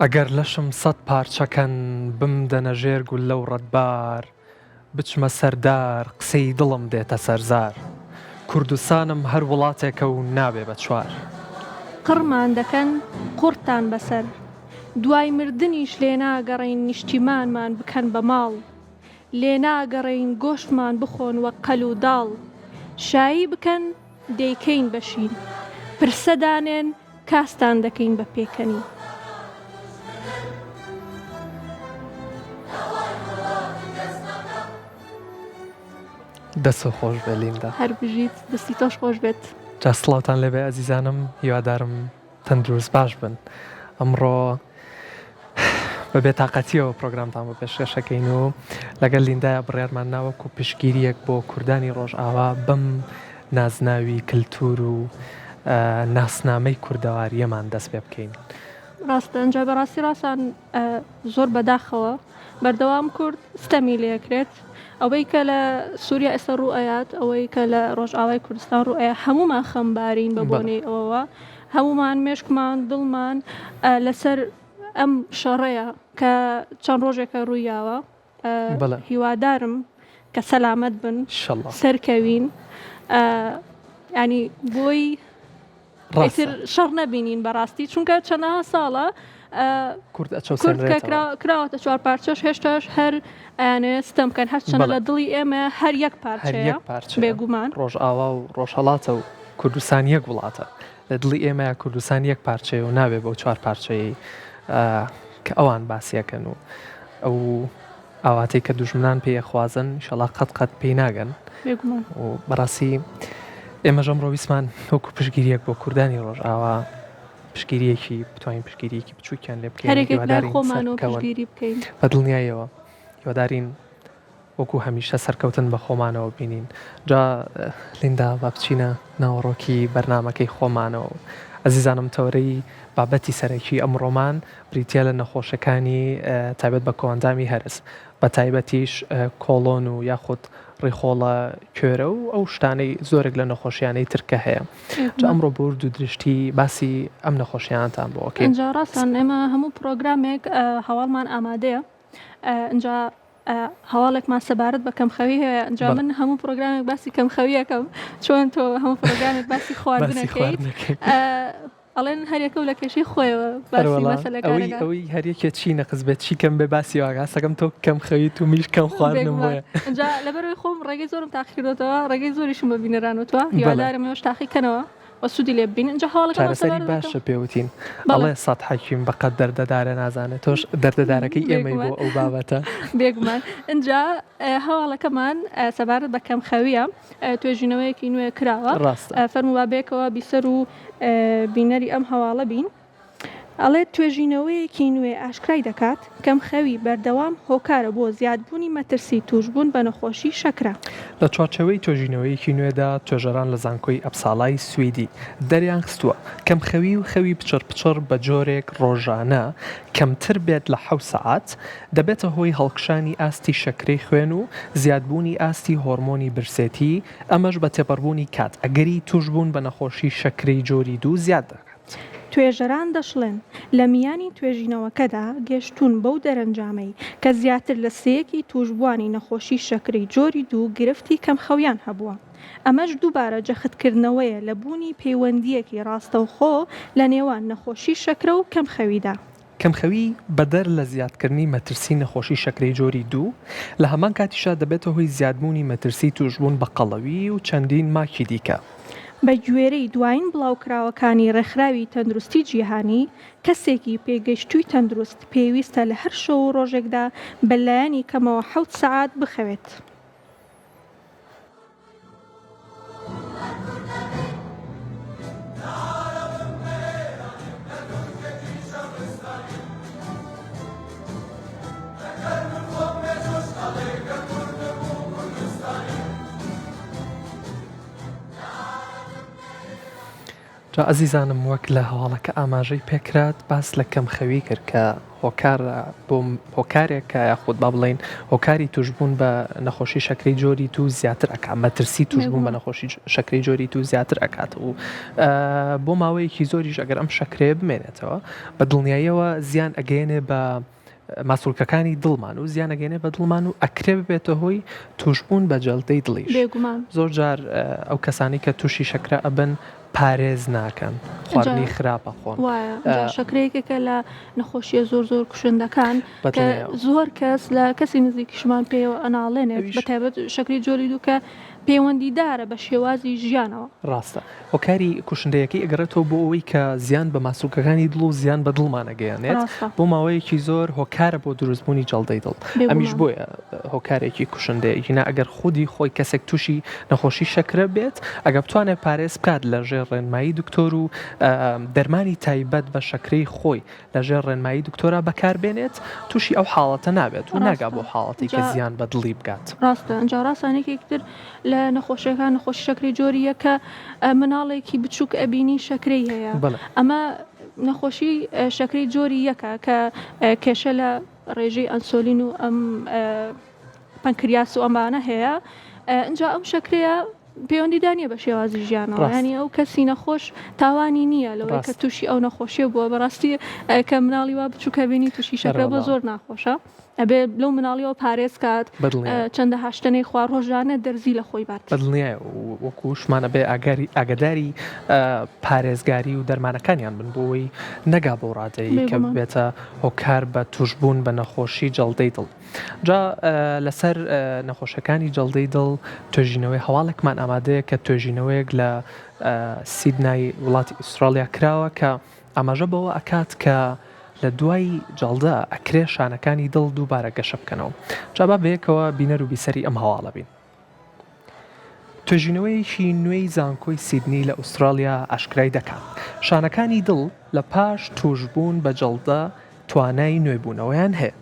ئەگەر لەشم سەت پارچە کەن بمدەنە ژێر گوللە و ڕەدبار بچمە سەر دار قسەی دڵم دێتە سەر زار کوردستانم هەر وڵاتێکە و نابێ بە چوار. قڕمان دەکەن قوڕتان بەسەر دوای مردنیش لێناگەڕێین نیشتیمانمان بکەن بە ماڵ لێناگەڕێین گۆشتمان بخۆن وەک قەل و داڵ شایی بکەن دەیکەین بە شین پرسە دانێن کاستان دەکەین بە پێکەنین. دەستت خۆش بێ لیندا. هەر بژیت دەستی تۆش خۆش بێت. جا سڵاوتان لێبێ ئەزیزانم هیوادارم تەندروست باش بن ئەمڕۆ بە بێتاقەتیەوە پرۆگرامتان بۆ پێشکەشەکەین و لەگەل لیندایە بڕیارمان ناوەکو پشتگیریەک بۆ کوردانی ڕۆژئاوا بەم نازناوی کلتور و ناسنامەی کوردەواریەمان دەست پێ بکەین. ڕاستە ئەنجا بەڕاستی ڕاسان زۆر بەداخەوە بەردەوام کورد ستەمی لێکرێت ئەوەی کە لە سووریا ئێستا ڕوو ئەیات ئەوەی کە لە ڕۆژئاوای کوردستان ڕوو ئەیا هەمومان خەمبارین بە بۆنەی ئەوەوە هەمومان مێشکمان دڵمان لەسەر ئەم شەڕەیە کە چەند ڕۆژێکە ڕوویاوە هیوادارم کە سەلامەت بن سەرکەوین ینی بۆی ئیتر شەڕ نەبینین بەڕاستی چونکە چەندەها ساڵە کورد کراوەتە چوار پارچەش هێشتاش هەر ئەیانەوێت ستەم بکەن هەرچەندە لە دڵی ئێمە هەر یەک پارچەیە بێگومان ڕۆژئاوا و ڕۆژهەڵاتە و کوردستان یەک وڵاتە لە دڵی ئێمە کوردستان یەک پارچەیە و نابێ بەو چوار پارچەیە کە ئەوان باسیەکەن و ئەو ئاواتەی کە دوژمنان پێی ئەخوازن ئیشەڵا قەت قەت پێی ناگەن. بێگومان. و بەڕاستی ئێمەش ئەمڕۆ ویستمان وەکو پشتگیریەک بۆ کوردانی ڕۆژئاوا پشتگیریەکی بتوانین پشتگیریەکی بچووکیان لێ بکەین هەرێکێک لای هیوادارین خۆمانەوە سەربکەون پشتگیری بکەین. بە دڵنیاییەوە هیوادارین وەکو هەمیشە سەرکەوتن بە خۆمانەوە بینین جا لیندا با بچینە ناوەڕۆکی بەرنامەکەی خۆمانەوە ئەزیزانم تەوەرەی بابەتی سەرەکی ئەمڕۆمان بریتیە لە نەخۆشەکانی تایبەت بە کۆئەندامی هەرس بە تایبەتیش کۆڵۆن و یاخود ڕیخۆڵە کوێرە و ئەو شتانەی زۆرێک لە نەخۆشیانەی تر کە هەیە جا ئەمڕۆ بە ورد و درشتی باسی ئەم نەخۆشیانتان بۆ ئەکەین. ئینجا ڕاستان ئێمە هەموو پڕۆگرامێک هەواڵمان ئامادەیە ئینجا هەواڵێکمان سەبارەت بە کەمخەوی هەیە ئینجا من هەموو پڕۆگرامێک باسی کەمخەویەکەم چۆن تۆ هەموو پڕۆگرامێک باسی خواردنەکەیت ئەڵێن هەریەکەو لە کێشەی خۆیەوە باسی مەسەلەکان ئەوەی ئەکا. ئەوەی هەریەکێ چی نەقس بێت چی کەم بێ باسی واکا هەستەکەم تۆ کەم خەویت و منیش کەم خواردنم بێگومان بۆیە. ئینجا لەبەرئەوەی خۆم ڕێگەی زۆرم تاقیکردۆتەوە ڕێگەی زۆریشم بە بینەران وتوە بەڵێ. هیوادارم ئێوەش تاقی کەنەوە و سوودی لێ ببینن ئینجا هەواڵەکەمان چارەسەری سەبارەت بە باشە کەم پێ وتین بەڵێ. ئەڵێ سەت حەکیم بە قەد دەردەدارێ نازانێ تۆش دەردەدارەکەی ئێمەی بێگومان بۆ ئەو بابەتە. بێگومان ئینجا هەواڵەکەمان سەبارەت بە کەمخەویە توێژینەوەیەکی نوێ کراوە ڕاستە. فەرموو با بێکەوە بیسەر و بینەری ئەم هەواڵە بین. ئەڵێت توێژینەوەیەکی نوێ ئاشکرای دەکات، کەمخەوی بەردەوام هۆکارە بۆ زیادبوونی مەترسی تووشبوون بە نەخۆشی شەکرە. لە چوارچێوەی توێژینەوەیەکی نوێدا، توێژەران لە زانکۆی ئەپسالای سویدی دەریانخستووە، کەمخەوی و خەوی پچڕ پچڕ بە جۆرێک ڕۆژانە کەمتر بێت لە حەوت سەعات، دەبێتە هۆی هەڵکشانی ئاستی شەکرەی خوێن و زیادبوونی ئاستی هۆرمۆنی برسێتی، ئەمەش بە تێپەڕبوونی کات ئەگەری تووشبوون بە نەخۆشی شەکرەی جۆری دوو زیاد دەکات. توێژەران دەشڵێن، لە میانی توێژینەوەکەدا گەشتوون بەو دەرەنجامەی کە زیاتر لە سێیەکی تووشبووانی نەخۆشی شەکرەی جۆری دوو گرفتی کەمخەویان هەبووە، ئەمەش دووبارە جەختکردنەوەیە لە بوونی پەیوەندییەکی ڕاستەوخۆ لە نێوان نەخۆشی شەکرە و کەمخەویدا. کەمخەوی بەدەر لە زیادکردنی مەترسی نەخۆشی شەکرەی جۆری دوو، لە هەمان کاتیشدا دەبێتە هۆی زیادبوونی مەترسی تووشبوون بە قەڵەوی و چەندین ماکی دیکە. بەگوێرەی دوایین بڵاوکراوەکانی ڕێکخراوی تەندروستی جیهانی، کەسێکی پێگەیشتووی تەندروست پێویستە لە هەر شەو و ڕۆژێکدا بە لایەنی کەمەوە حەوت سەعات بخەوێت. جا ئەزیزانم وەک لە هەواڵەکە ئاماژەی پێکرات باس لە کەمخەوی کرد کە هۆکارە بۆ هۆکارێکە یاخود با بڵێین هۆکاری توشبوون بە نەخۆشی شەکرەی جۆری دوو زیاتر ئەکات مەترسی توشبوون بە نەخۆشی شەکرەی جۆری دوو زیاتر ئەکات و بۆ ماوەیەکی زۆریش ئەگەر ئەم شەکرەیە بمێنێتەوە بە دڵنیاییەوە زیان ئەگەیەنێ بە ماسولکەکانی دڵمان و زیان ئەگەیەنێ بە دڵمان و ئەکرێ ببێتە هۆی توشبوون بە جەڵتەی دڵیش. بێگومان. زۆر جار ئەو کەسانەی کە توشی شەکرە ئەبن پارێز ناکەن خواردنی خراپ ئەخۆن. وایە جا شەکرە یەکێکە لە نەخۆشیە زۆر زۆر کوشندەکان کە زۆر کەس لە کەسی نزیکیشمان پێیەوە ئەناڵێنێت بە تایبەت شەکری جۆری دوو کە پەیوەندیدارە بە شێوازی ژیانەوە. ڕاستە هۆکاری کوشندەیەکەی ئەگەڕێتەوە بۆ ئەوەی کە زیان بە ماسولکەکانی دڵ و زیان بە دڵمان ئەگەیەنێت بۆ ماوەیەکی زۆر هۆکارە بۆ دروستبوونی جەڵدەی دڵ ئەمیش بۆیە هۆکارێکی کوشندەیە گینا ئەگەر خودی خۆی کەسێک تووشی نەخۆشی شەکرە بێت ئەگەر بتوانێت پارێز بکات لە ژێر ڕێنمایی دکتۆر و دەرمانی تایبەت بە شەکرەی خۆی لە ژێر ڕێنمایی دکتۆرا بەکاربێنێت تووشی ئەو حاڵەتە نابێت و ناگا بۆ حاڵەتی کە زیان بە دڵی بگات. ڕاستە ئەنجا ڕاستان یەکێک تر لە نەخۆشیەکان نەخۆشی شەکرەی جۆری یەکە مناڵێکی بچووک ئەبینی شەکرەی هەیە ئەمە نەخۆشی شەکرەی جۆری یەکە کە کێشە لە ڕێژەی ئەنسۆلین و ئەم پەنکریاس و ئەمانە هەیە ئینجا ئەم شەکرەیە پەیوەندیدار نییە بە شێوازی ژیانەوە ینی ئەو کەسی نەخۆش تاوانی نییە لەوەی کە تووشی ئەو نەخۆشیە بووە بەڕاستی کە مناڵی وا بچووکە بینی تووشی شەکرە بۆ زۆر ناخۆشە ئەبێ لەو مناڵیەوە پارێز کات چەندە هاشتنەی خوا ڕۆژانە دەرزی لە خۆی بات. بەدڵنیایە وەکوشمان ئەبێ ئاگاری ئاگاداری پارێزگاری و دەرمانەکانیان بن بۆ ئەوەی نەگا بەو ڕادەیەی کە ببێتە هۆکار بە توشبوون بە نەخۆشی جەڵدەی دڵ. جا لەسەر نەخۆشەکانی جەڵدەی دڵ توێژینەوەی هەواڵێکمان ئامادەیە کە توێژینەوەیەک لە سیدنای وڵاتی ئوستراڵیا کراوە کە ئاماژە بەوە ئەکات کە لە دوای جەڵدە ئەکرێ شانەکانی دڵ دووبارە گەشە بکەنەوە. جا با بەیەکەوە بینەر و بیسەری ئەم هەواڵە بین. توێژینەوەیەکی نوێی زانکۆی سیدنی لە ئوستراڵیا ئاشکرای دەکات، شانەکانی دڵ لە پاش تووشبوون بە جەڵدە توانای نوێبوونەوەیان هەیە.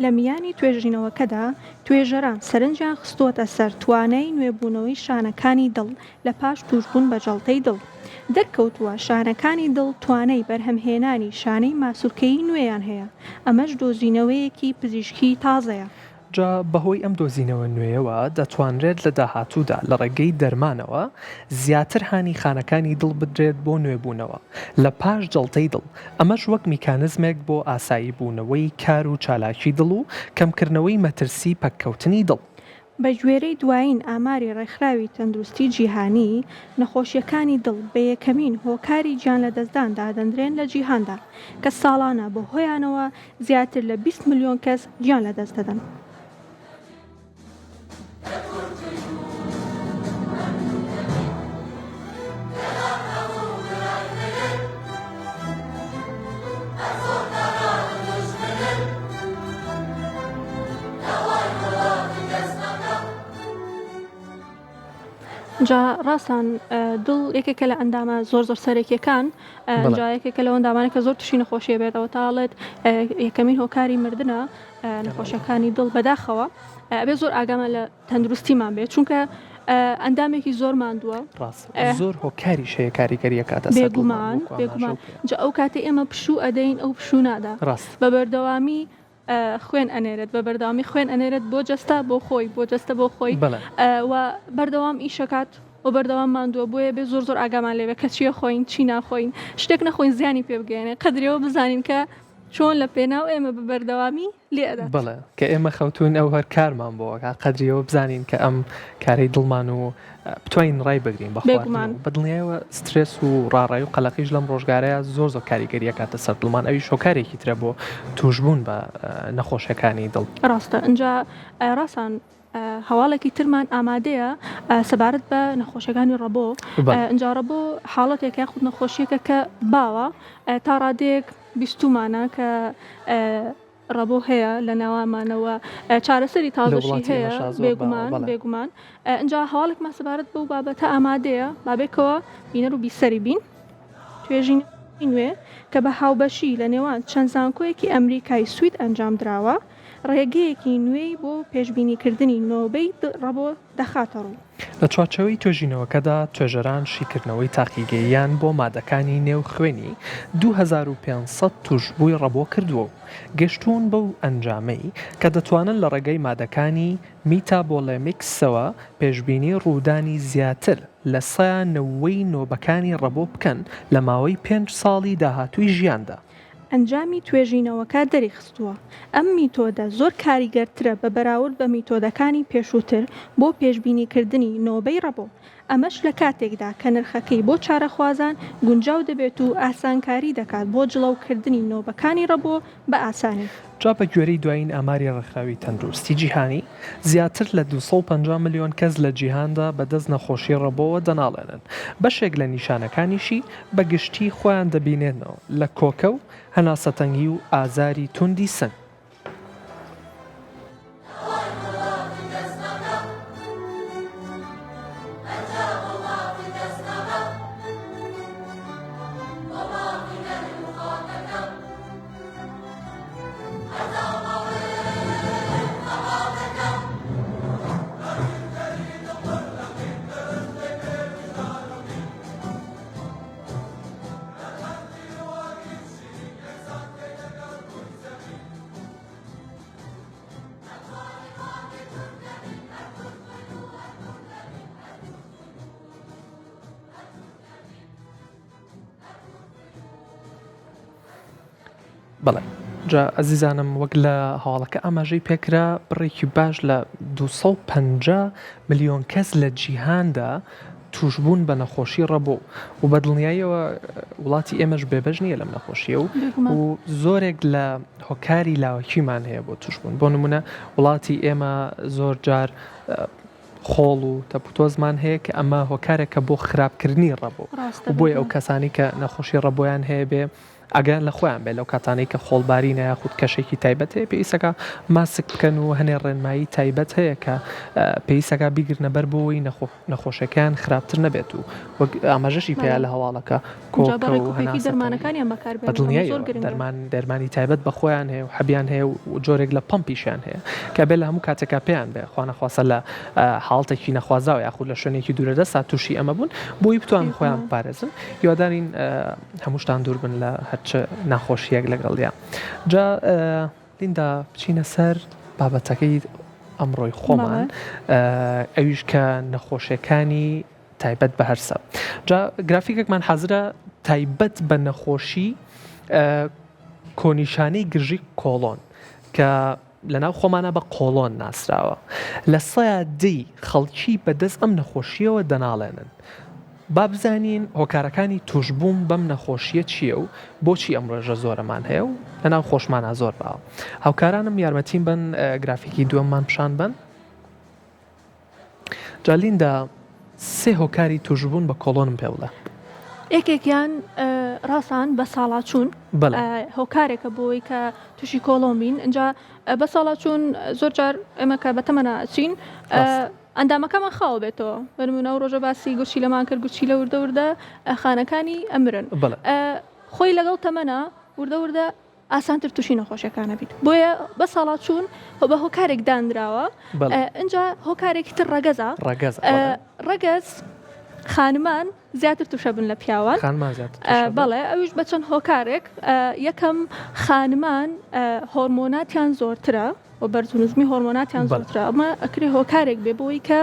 لە میانی توێژینەوەکەدا، توێژەران سەرنجیان خستووەتە سەر توانای نوێبوونەوەی شانەکانی دڵ لە پاش تووشبوون بە جەڵتەی دڵ. دەرکەوتووە شانەکانی دڵ توانای بەرهەمهێنانی شانەی ماسولکەیی نوێیان هەیە، ئەمەش دۆزینەوەیەکی پزیشکیی تازەیە. جا بەهۆی ئەم دۆزینەوە نوێیەوە دەتوانرێت لە داهاتوودا لە ڕێگەی دەرمانەوە زیاتر هانی خانەکانی دڵ بدرێت بۆ نوێبوونەوە لە پاش جەڵتەی دڵ، ئەمەش وەک میکانزمێک بۆ ئاساییبوونەوەی کار و چالاکی دڵ و کەمکردنەوەی مەترسی پەککەوتنی دڵ. بەگوێرەی دوایین ئاماری ڕێکخراوی تەندروستی جیهانی، نەخۆشییەکانی دڵ بە یەکەمین هۆکاری گیانلەدەستدان دادەنرێن لە جیهاندا، کە ساڵانە بەهۆیانەوە زیاتر لە 20 ملیۆن کەس گیان لەدەست دەدەن. جا ڕاستان دڵ یەکێکە لە ئەندامە زۆر زۆر سەرەکیەکان جا یەکێکە لەو ئەندامانە کە زۆر تووشی نەخۆشیە بێتەوە تاڵێت یەکەمین هۆکاری مردنە نەخۆشیەکانی دڵ بەداخەوە ئەبێ زۆر ئاگامان لە تەندروستیمان بێت چونکە ئەندامێکی زۆر ماندووە زۆر هۆکاریش هەیە کاریگەری ئەکاتە سەر بێگومان بێگومان جا ئەو کاتەی ئێمە پشوو ئەدەین ئەو پشوو نادا ڕاست بە بەردەوامی خوێن ئەنێرێت بە بەردەوامی خوێن ئەنێرێت بۆ جەستە بۆ خۆی بۆ جەستە بۆ خۆی و بەردەوام ئیشەکات و بەردەوام ماندووە بۆیە بێ زۆر زۆر ئاگامان لێبێ کە چیە خۆین چی ناخۆین شتێک نەخۆین زیانی پێ بگەێنێ قەدرەوە بزانین کە. چۆن لە پێناو ئێمە بە بەردەوامی لێ ئەدات. بەڵێ کە ئێمە خەوتووین ئەو هەر کارمان بۆ ئەکا قەدری ئەوە بزانین کە ئەم کارەی دڵمان و بتوانین ڕای بگرین بە خواردن بێگومان. و بە دڵنیایەوە سترێس و ڕاڕایی و قەلەقیش لەم ڕۆژگارەیا زۆر زۆر کاریگەری ئەکاتە سەر دڵمان ئەویش هۆکارێکی ترە بۆ تووشبوون بە نەخۆشیەکانی دڵ. ڕاستە ئینجا ڕاسان هەواڵێکی ترمان ئامادەیە سەبارەت بە نەخۆشیەکانی ڕەبۆ ئینجا ڕەبۆ حاڵەتێک یاخود نەخۆشیەکە کە باوە تا ڕادەیەک بیستومانە کە ڕەبۆ هەیە لە ناوامانەوە چارەسەری تازەشی هەیە بێگومان بێگومان ئینجا هەواڵێکمان سەبارەت بەو بابەتە ئامادەیە بابێکەوە بینەر و بیسەری بین. توێژینەوەیەکی نوێ کە بە هاوبەشی لە نێوان چەند زانکۆیەکی ئەمریکای سوید ئەنجامدراوە، ڕێگەیەکی نوێی بۆ پێشبینیکردنی نۆبەی ڕەبۆ دەخاتەڕوو. لە چوارچێوەی توێژینەوەکەدا، توێژەران شیکردنەوەی تاقیگەییان بۆ مادەکانی نێو خوێنی 2500 تووشبووی ڕەبۆ کردووە و گەشتوون بەو ئەنجامەی کە دەتوانن لە ڕێگەی مادەکانی میتابۆلێمیکسەوە پێشبینی ڕوودانی زیاتر لە سەیا نەوەی نۆبەکانی ڕەبۆ بکەن لە ماوەی پێنج ساڵی داهاتووی ژیاندا. ئەنجامی توێژینەوەکە دەریخستووە، ئەم میتۆدە زۆر کاریگەرترە بە بەراورد بە میتۆدەکانی پێشووتر بۆ پێشبینیکردنی نۆبەی ڕەبۆ، ئەمەش لە کاتێکدا کە نرخەکەی بۆ چارەخوازان گونجاو دەبێت و ئاسانکاری دەکات بۆ جڵەوکردنی نۆبەکانی ڕەبۆ بە ئاسانی. جا بە گوێرەی دوایین ئاماری ڕێکخراوی تەندروستی جیهانی، زیاتر لە 250 ملیۆن کەس لە جیهاندا بەدەست نەخۆشی ڕەبۆوە دەناڵێنن، بەشێک لە نیشانەکانیشی بە گشتی خۆیان دەبینێنەوە لە کۆکە و هەناسەتەنگی و ئازاری توندی سنگ. بەڵێ جا ئەزیزانم وەک لە هەواڵەکە ئاماژەی پێکرا بڕێکی باش لە 250 ملیۆن کەس لە جیهاندا توشبوون بە نەخۆشی ڕەبۆ و بە دڵنیاییەوە وڵاتی ئێمەش بێبەش نییە لەم نەخۆشیە و و زۆرێک لە هۆکاری لاوەکیمان هەیە بۆ توشبوون بۆ نمونە وڵاتی ئێمە زۆر جار خۆڵ و تەپوتۆزمان هەیە کە ئەمە هۆکارێکە بۆ خراپکردنی ڕەبۆ و بۆیە ئەو کەسانی کە نەخۆشی ڕەبۆیان هەیە بێ ئاگایان لە خۆیان بێت لەو کاتانەی کە خۆڵبارینە یاخود کەشێکی تایبەت هەیە پێویستەکە ماسک بکەن و هەنێ ڕێنمایی تایبەت هەیە کە پێویستەکە بیگرنە بەر بۆی نەخۆشەکەیان خراپتر نەبێت و وەک ئاماژەشی پێیا لە هەواڵەکە کۆکە و هەناسە دەرمانەکانیان بەکاربێنن بە دڵنیاییەوە دەرمان دەرمانی تایبەت بە خۆیان هەیە و حەبیان هەیە و جۆرێک لە پەمپیشیان هەیە کە بێ لە هەموو کاتێکا پێیان بێ خوانەخواستە لە حاڵتێکی نەخوازراوە یاخود لە شوێنێکی دوورەدەستا تووشی ئەمە بوون بۆی بتوان خۆیان بپارێزن هیوادارین هەمووشتان دوور بن لە هەرچ ناخۆشیەک لەگەڵیا جا لیندا بچینە سەر بابەتەکەی ئەمڕۆی خۆمان ئەویش کە نەخۆشیەکانی تایبەت بە هەرسە جا گرافیکێکمان حازرە تایبەت بە نەخۆشی کۆنیشانەی گرژی کۆڵۆن کە لەناو خۆمانا بە قۆڵۆن ناسراوە لە سەیا دەی خەڵکی بەدەست ئەم نەخۆشییەوە دەناڵێنن. با بزانین هۆکارەکانی توشبوون بەم نەخۆشییە چییە و بۆچی ئەم ڕێژە زۆرەمان هەیە و لەناو خۆشمانا زۆر باوە. هاوکارانم یارمەتیم بەن گرافیکی دووەممان پیشان بەن. جا لیندا سێ هۆکاری توشبوون بە کۆڵۆنم پێ بڵێ. یەکێکیان ڕاسان بە ساڵاچوون هۆکارێکە بۆی کە تووشی کۆڵۆن بین ئینجا بە ساڵاچوون زۆر جار ئێمە کە بەتەمەنا ئەچین ئەندامەکەمان خاوە بێتەوە بەنمونە و ڕۆژە باسی گورچیلەمان کرد گورچیلە وردە وردە خانەکانی ئەمرن خۆی لەگەڵ تەمەنا وردە وردە ئاسانتر تووشی نەخۆشیەکان ئەبیت بۆیە بە ساڵاچوون بە هۆکارێک دانراوە ئینجا هۆکارێکی تر ڕەگەزە ڕەگەز خانمان زیاتر تووشە بن لە پیاوان بەڵێ ئەویش بە چەند هۆکارێک یەکەم خانمان هۆرمۆناتیان زۆرترە. و بەرز و نزمی هۆرمۆناتیان زۆرترە ئەمە ئەکرێ هۆکارێک بێ بۆی کە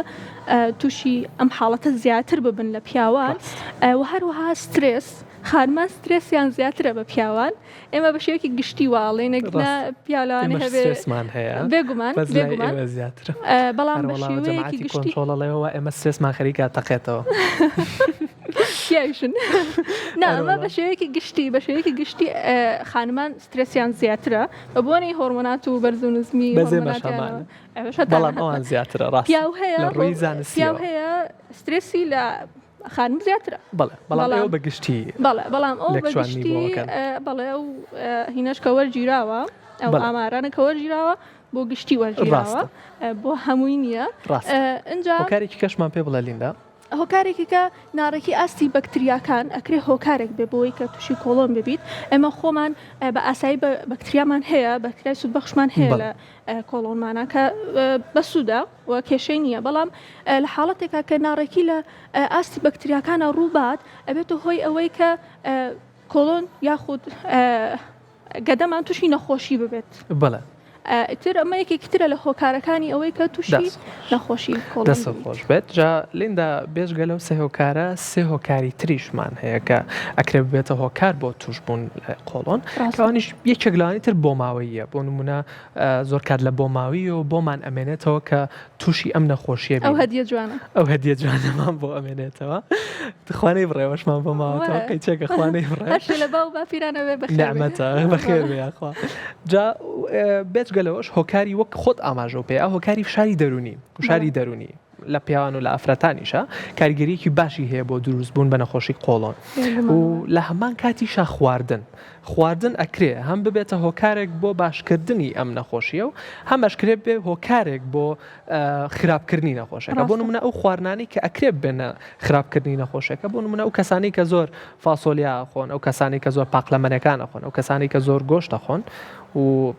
تووشی ئەم حاڵەتە زیاتر ببن لە پیاوان و هەروەها سترێس خانمان سترێسیان زیاترە بە پیاوان ئێمە بە شێوەیەکی گشتی واڵێ نەگنا پیاوانە هەبێ هەیە بێگومان بێگومان زیاتر بەڵام بە شێوەیەکی گشتی کۆنترۆڵەوە ئێمە سترێسمان خەریکە تەقێتەوە پیاویشن نا ئەمە بە شێوەیەکی گشتی بە شێوەیەکی گشتی خانمان سترێسیان زیاترە بە بۆنەی هۆرمۆنات و بەرز و نزمی هۆرمۆناتیانەوە. بەڵام ئەوان زیاترە ڕاست پیاو هەیە لە ڕووی زانستیەوە. پیاو هەیە سترێسی لە خانم زیاترە. بەڵێ بەڵام ئێوە بە گشتی بەڵێ بەڵام ئەو بە گشتی بەڵێ ئەو هینەش کە وەرگیراوە ئەو ئامارانە کە وەرگیراوە بۆ گشتی وەرگیراوە بۆ هەمووی نییە. ڕاستە. ئینجا هۆکارێکی کەشمان پێ بڵێ لیندا. هۆکارێکی کە ناڕێکی ئاستی بەکتریاکان ئەکرێ هۆکارێک بێ بۆی کە تووشی کۆڵۆن ببیت ئێمە خۆمان بە ئاسایی بە بەکتریامان هەیە بەکتریای سوودبەخشمان هەیە لە کۆڵۆنمانە کە بەسوودە و کێشەی نییە بەڵام لە حاڵەتێکا کە ناڕێکی لە ئاستی بەکتریاکانە ڕووبات ئەبێتە هۆی ئەوەی کە کۆڵۆن یاخود گەدەمان تووشی نەخۆشی ببێت. بەڵێ. ئیتر ئەمە یەکێکی ترە لە هۆکارەکانی ئەوەی کە تووشی نەخۆشی کۆڵۆن دەست خۆش بێت. جا لیندا بێجگە لەو سێ هۆکارە سێ هۆکاری تریشمان هەیە کە ئەکرێ ببێتە هۆکار بۆ تووشبوون لە قۆڵۆن ڕاستە. کە ئەوانیش یەکێک لەوانی تر بۆماوەییە بۆ نموونە زۆر کات لە بۆماوییەوە بۆمان ئەمێنێتەوە کە تووشی ئەم نەخۆشیە ئەو هەدیە جوانە ئەو هەدیە جوانەمان بۆ ئەمێنێتەوە خوانەی بڕێوەشمان بۆ ماوەتەوە قەیچێکە خوانەی بڕێ لە باو باپیرانەوێ نعمەتە بەخێر بێ یاخوا جا بێجگە لەوەش هۆکاری وەک خۆت ئاماژە پێ هۆکاری فشاری دەرونی فشاری دەرونی لە پیاوان و لە ئافرەتانیشە کاریگەریەکی باشی هەیە بۆ دروست بوون بە نەخۆشی قۆڵۆن و لە هەمان کاتیشا خواردن خواردن ئەکرێ هەم ببێتە هۆکارێک بۆ باشکردنی ئەم نەخۆشیە و هەم ئەشکرێ بێ هۆکارێک بۆ خراپکردنی نەخۆشەکە بۆ نمونە ئەو خواردنانەی کە ئەکرێ ببێنە خراپکردنی نەخۆشەکە بۆ نمونە ئەو کەسانی کە زۆر فاسۆلیا خۆن ئەو کەسانی کە زۆر پاقلەمەنەکان ئەخۆن ئەو کەسانی کە زۆر گۆشت ئەخۆن و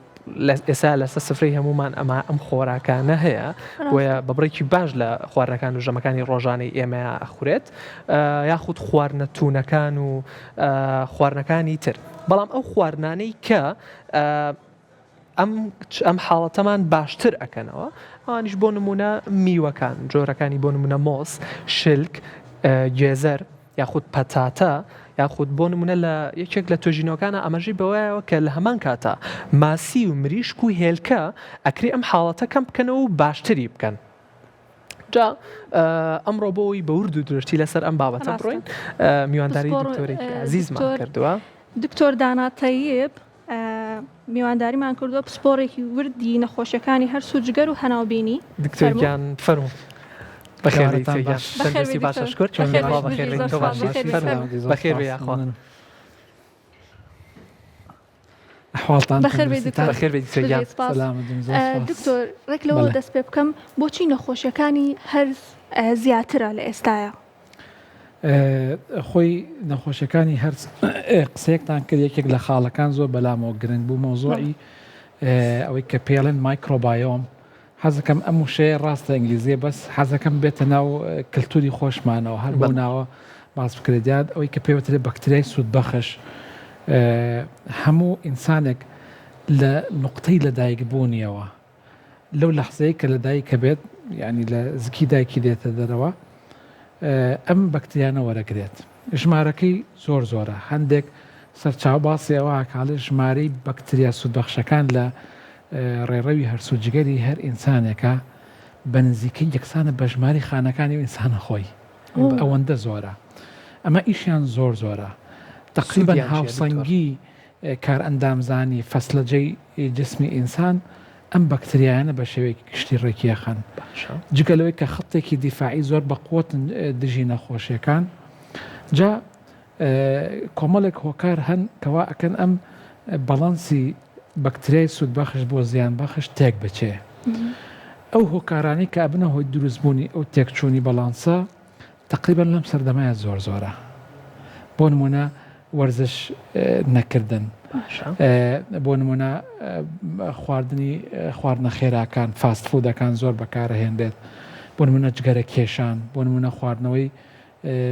ئێستا لەسەر سفرەی هەمومان ئەمە ئەم خۆراکانە هەیە بۆیە بە بڕێکی باش لە خواردنەکان و ژەمەکانی ڕۆژانەی ئێمە ئەخورێت یاخود خواردنە تونەکان و خواردنەکانی تر بەڵام ئەو خواردنانەی کە ئەم ئەم حاڵەتەمان باشتر ئەکەنەوە ئەوانیش بۆ نمونە میوەکان جۆرەکانی بۆ نمونە مۆز شلک گێزەر یاخود پەتاتە یاخود بۆ نمونە لە یەکێک لە توێژینەوەکانە ئاماژەی بەوەیەوە کە لە هەمان کاتا ماسی و مریشک و هێلکە ئەکرێ ئەم حاڵەتە کەم بکەنەوە و باشتری بکەن. جا ئەمڕۆ بۆ ئەوەی بە ورد و درشتی لەسەر ئەم بابەتە بڕۆین میوانداری دکتۆرێکی ئازیزمان کردووە. دکتۆر دانا تەیب میوانداریمان کردووە پسپۆڕێکی وردی نەخۆشیەکانی هەرس و جگەر و هەناوبینی. دکتۆر گیان فەرموو. بەخێربێی دکتۆر گیان. تەندروستی باشە شکر. خوا بەخێربێی تۆ باشی. فەرموو بەخێربێی یاخوا. ئەحواڵتان بەخێربێی دکتۆر. بەخێربێی دکتۆر گیان. دکتۆر ڕێک لەوەوە دەست پێ بکەم بۆچی نەخۆشیەکانی هەرس زیاترە لە ئێستایا؟ خۆی نەخۆشیەکانی هەرس قسەیەکتان کرد یەکێک لە خاڵەکان زۆر بەلامەوە گرنگ بوو مەوزوعی ئەوەی کە پێڵێن مایکرۆبایۆم حەزەکەم ئەم وشەیە ڕاستە ئینگلیزیە بەس حەزەکەم بێتە ناو کللتوری خۆشمانەوە هەر بەو ناوە باس بکرێت یاد ئەوەی کە پێوترێ بەکتریای سوودبەخش هەموو ئینسانێک لە نقطەی لەدایک بوونیەوە لەو لەحزەیە کە لە دایکە بێت یانی لە زکی دایکی دێتە دەرەوە ئەم بەکتریانە وەرەگرێت ژمارەکەی زۆر زۆرە هەندێک سەرچاو باسی ئەوە ئاکاڵێ ژمارەی بەکتریا سوودبەخشەکان لە ڕێڕەوی هەرس و جگەری هەر ئینسانێکە بە نزیکەی یەکسانە بە ژماری خانەکانی و ئینسانە خۆی ئەوەندە زۆرە ئەمە ئیشیان زۆر زۆرە تقریبا هاوسەنگی کارئەندامزانی، فەسلەجەی جسمی ئینسان، ئەم بەکتریایانە بە شێوەیەکی گشتی ڕێکیەخەن. جگە لەوەی کە خەتێکی دیفاعی زۆر بەقوەتن دژی نەخۆشیەکان. جا کۆمەڵێک هۆکار هەن کەوا ئەکەن ئەم بەڵەنسی بەکتریای سوودبەخش بۆ زیانبەخش تێک بچێ. ئەو هۆکارانەی کە ئەبنە هۆی دروستبوونی ئەو تێکچوونی بەڵانسە، تەقریبەن لەم سەردەمەیا زۆر زۆرە بۆ نمونە وەرزش نەکردن بۆ نمونە خواردنی خواردنە خێراکان فاست فودەکان زۆر بەکارەهێنرێت بۆ نمونە جگەرە کێشان بۆ نمونە خواردنەوەی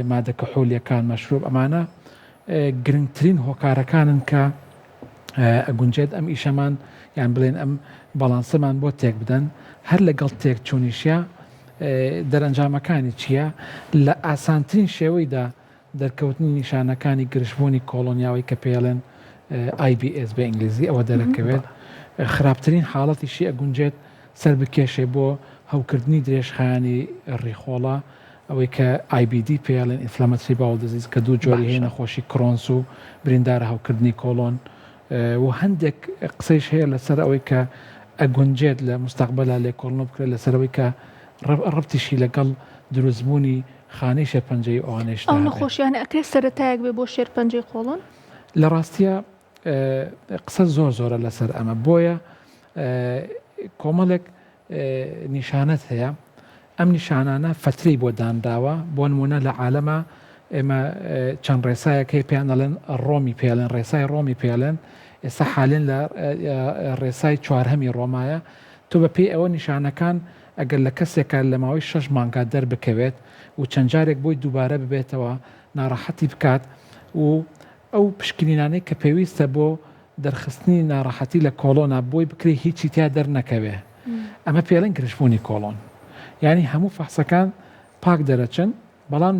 مادە کحولیەکان مەشروب ئەمانە گرنگترین هۆکارەکانن کە. ئەگونجێت ئەم ئیشەمان یان بڵێن ئەم باڵانسەمان بۆ تێک بدەن هەر لەگەڵ تێک چوونیشیا دەرەنجامەکانی چییە؟ لە ئاسانترین شێوەیدا دەرکەوتنی نیشانەکانی گرژبوونی کۆڵۆنیاوەی کە پێڵێن IBS بە ئینگلیزی ئەوە دەرەکەوێت خراپترین حاڵەتیشی ئەگونجێت سەر بکێشێ بۆ هەوکردنی درێژخایەنی ڕیخۆڵە ئەوەی کە IBD پێڵێن Inflammatory Bowel Disease کە دوو جۆری هەیە نەخۆشی Crohn's و بریندارە هەوکردنی کۆڵۆن و هەندێک قسەیش هەیە لەسەر ئەوەی کە ئەگونجێت لە مستەقبەلا لێکۆڵنەوە بکرێت لەسەر ئەوەی کە ڕەبتیشی لەگەڵ دروستبوونی خانەی شێرپەنجەیی ئەوانەیشدا ئەو هەبێت. نەخۆشیانە ئەکرێت سەرەتایەک بێ بۆ شێرپەنجەی قۆڵۆن؟ لە ڕاستیا قسە زۆر زۆرە لەسەر ئەمە بۆیە کۆمەڵێک نیشانەت هەیە ئەم نیشانانە فەترەی بۆ دانراوە بۆ نمونە لە عالەما ئێمە چەند ڕێسایەک هەیە پێیان دەڵێن ڕۆمی پێڵێن ڕێسای ڕۆمی پێڵێن ئێستا حالێن لە ڕێسای چوارهەمی ڕۆمایە تۆ بە پێی ئەوە نیشانەکان ئەگەر لە کەسێکە لە ماوەی شەش مانگا دەربکەوێت و چەند جارێک بۆی دووبارە ببێتەوە ناڕەحەتی بکات و ئەو پشکنینانەی کە پێویستە بۆ دەرخستنی ناڕەحەتی لە کۆڵۆنا بۆی بکرێ هیچی تیا دەرنەکەوێ ئەمە پێڵێن گرژبوونی کۆڵۆن یانی هەموو فەحسەکان پاک دەرەچن بەڵام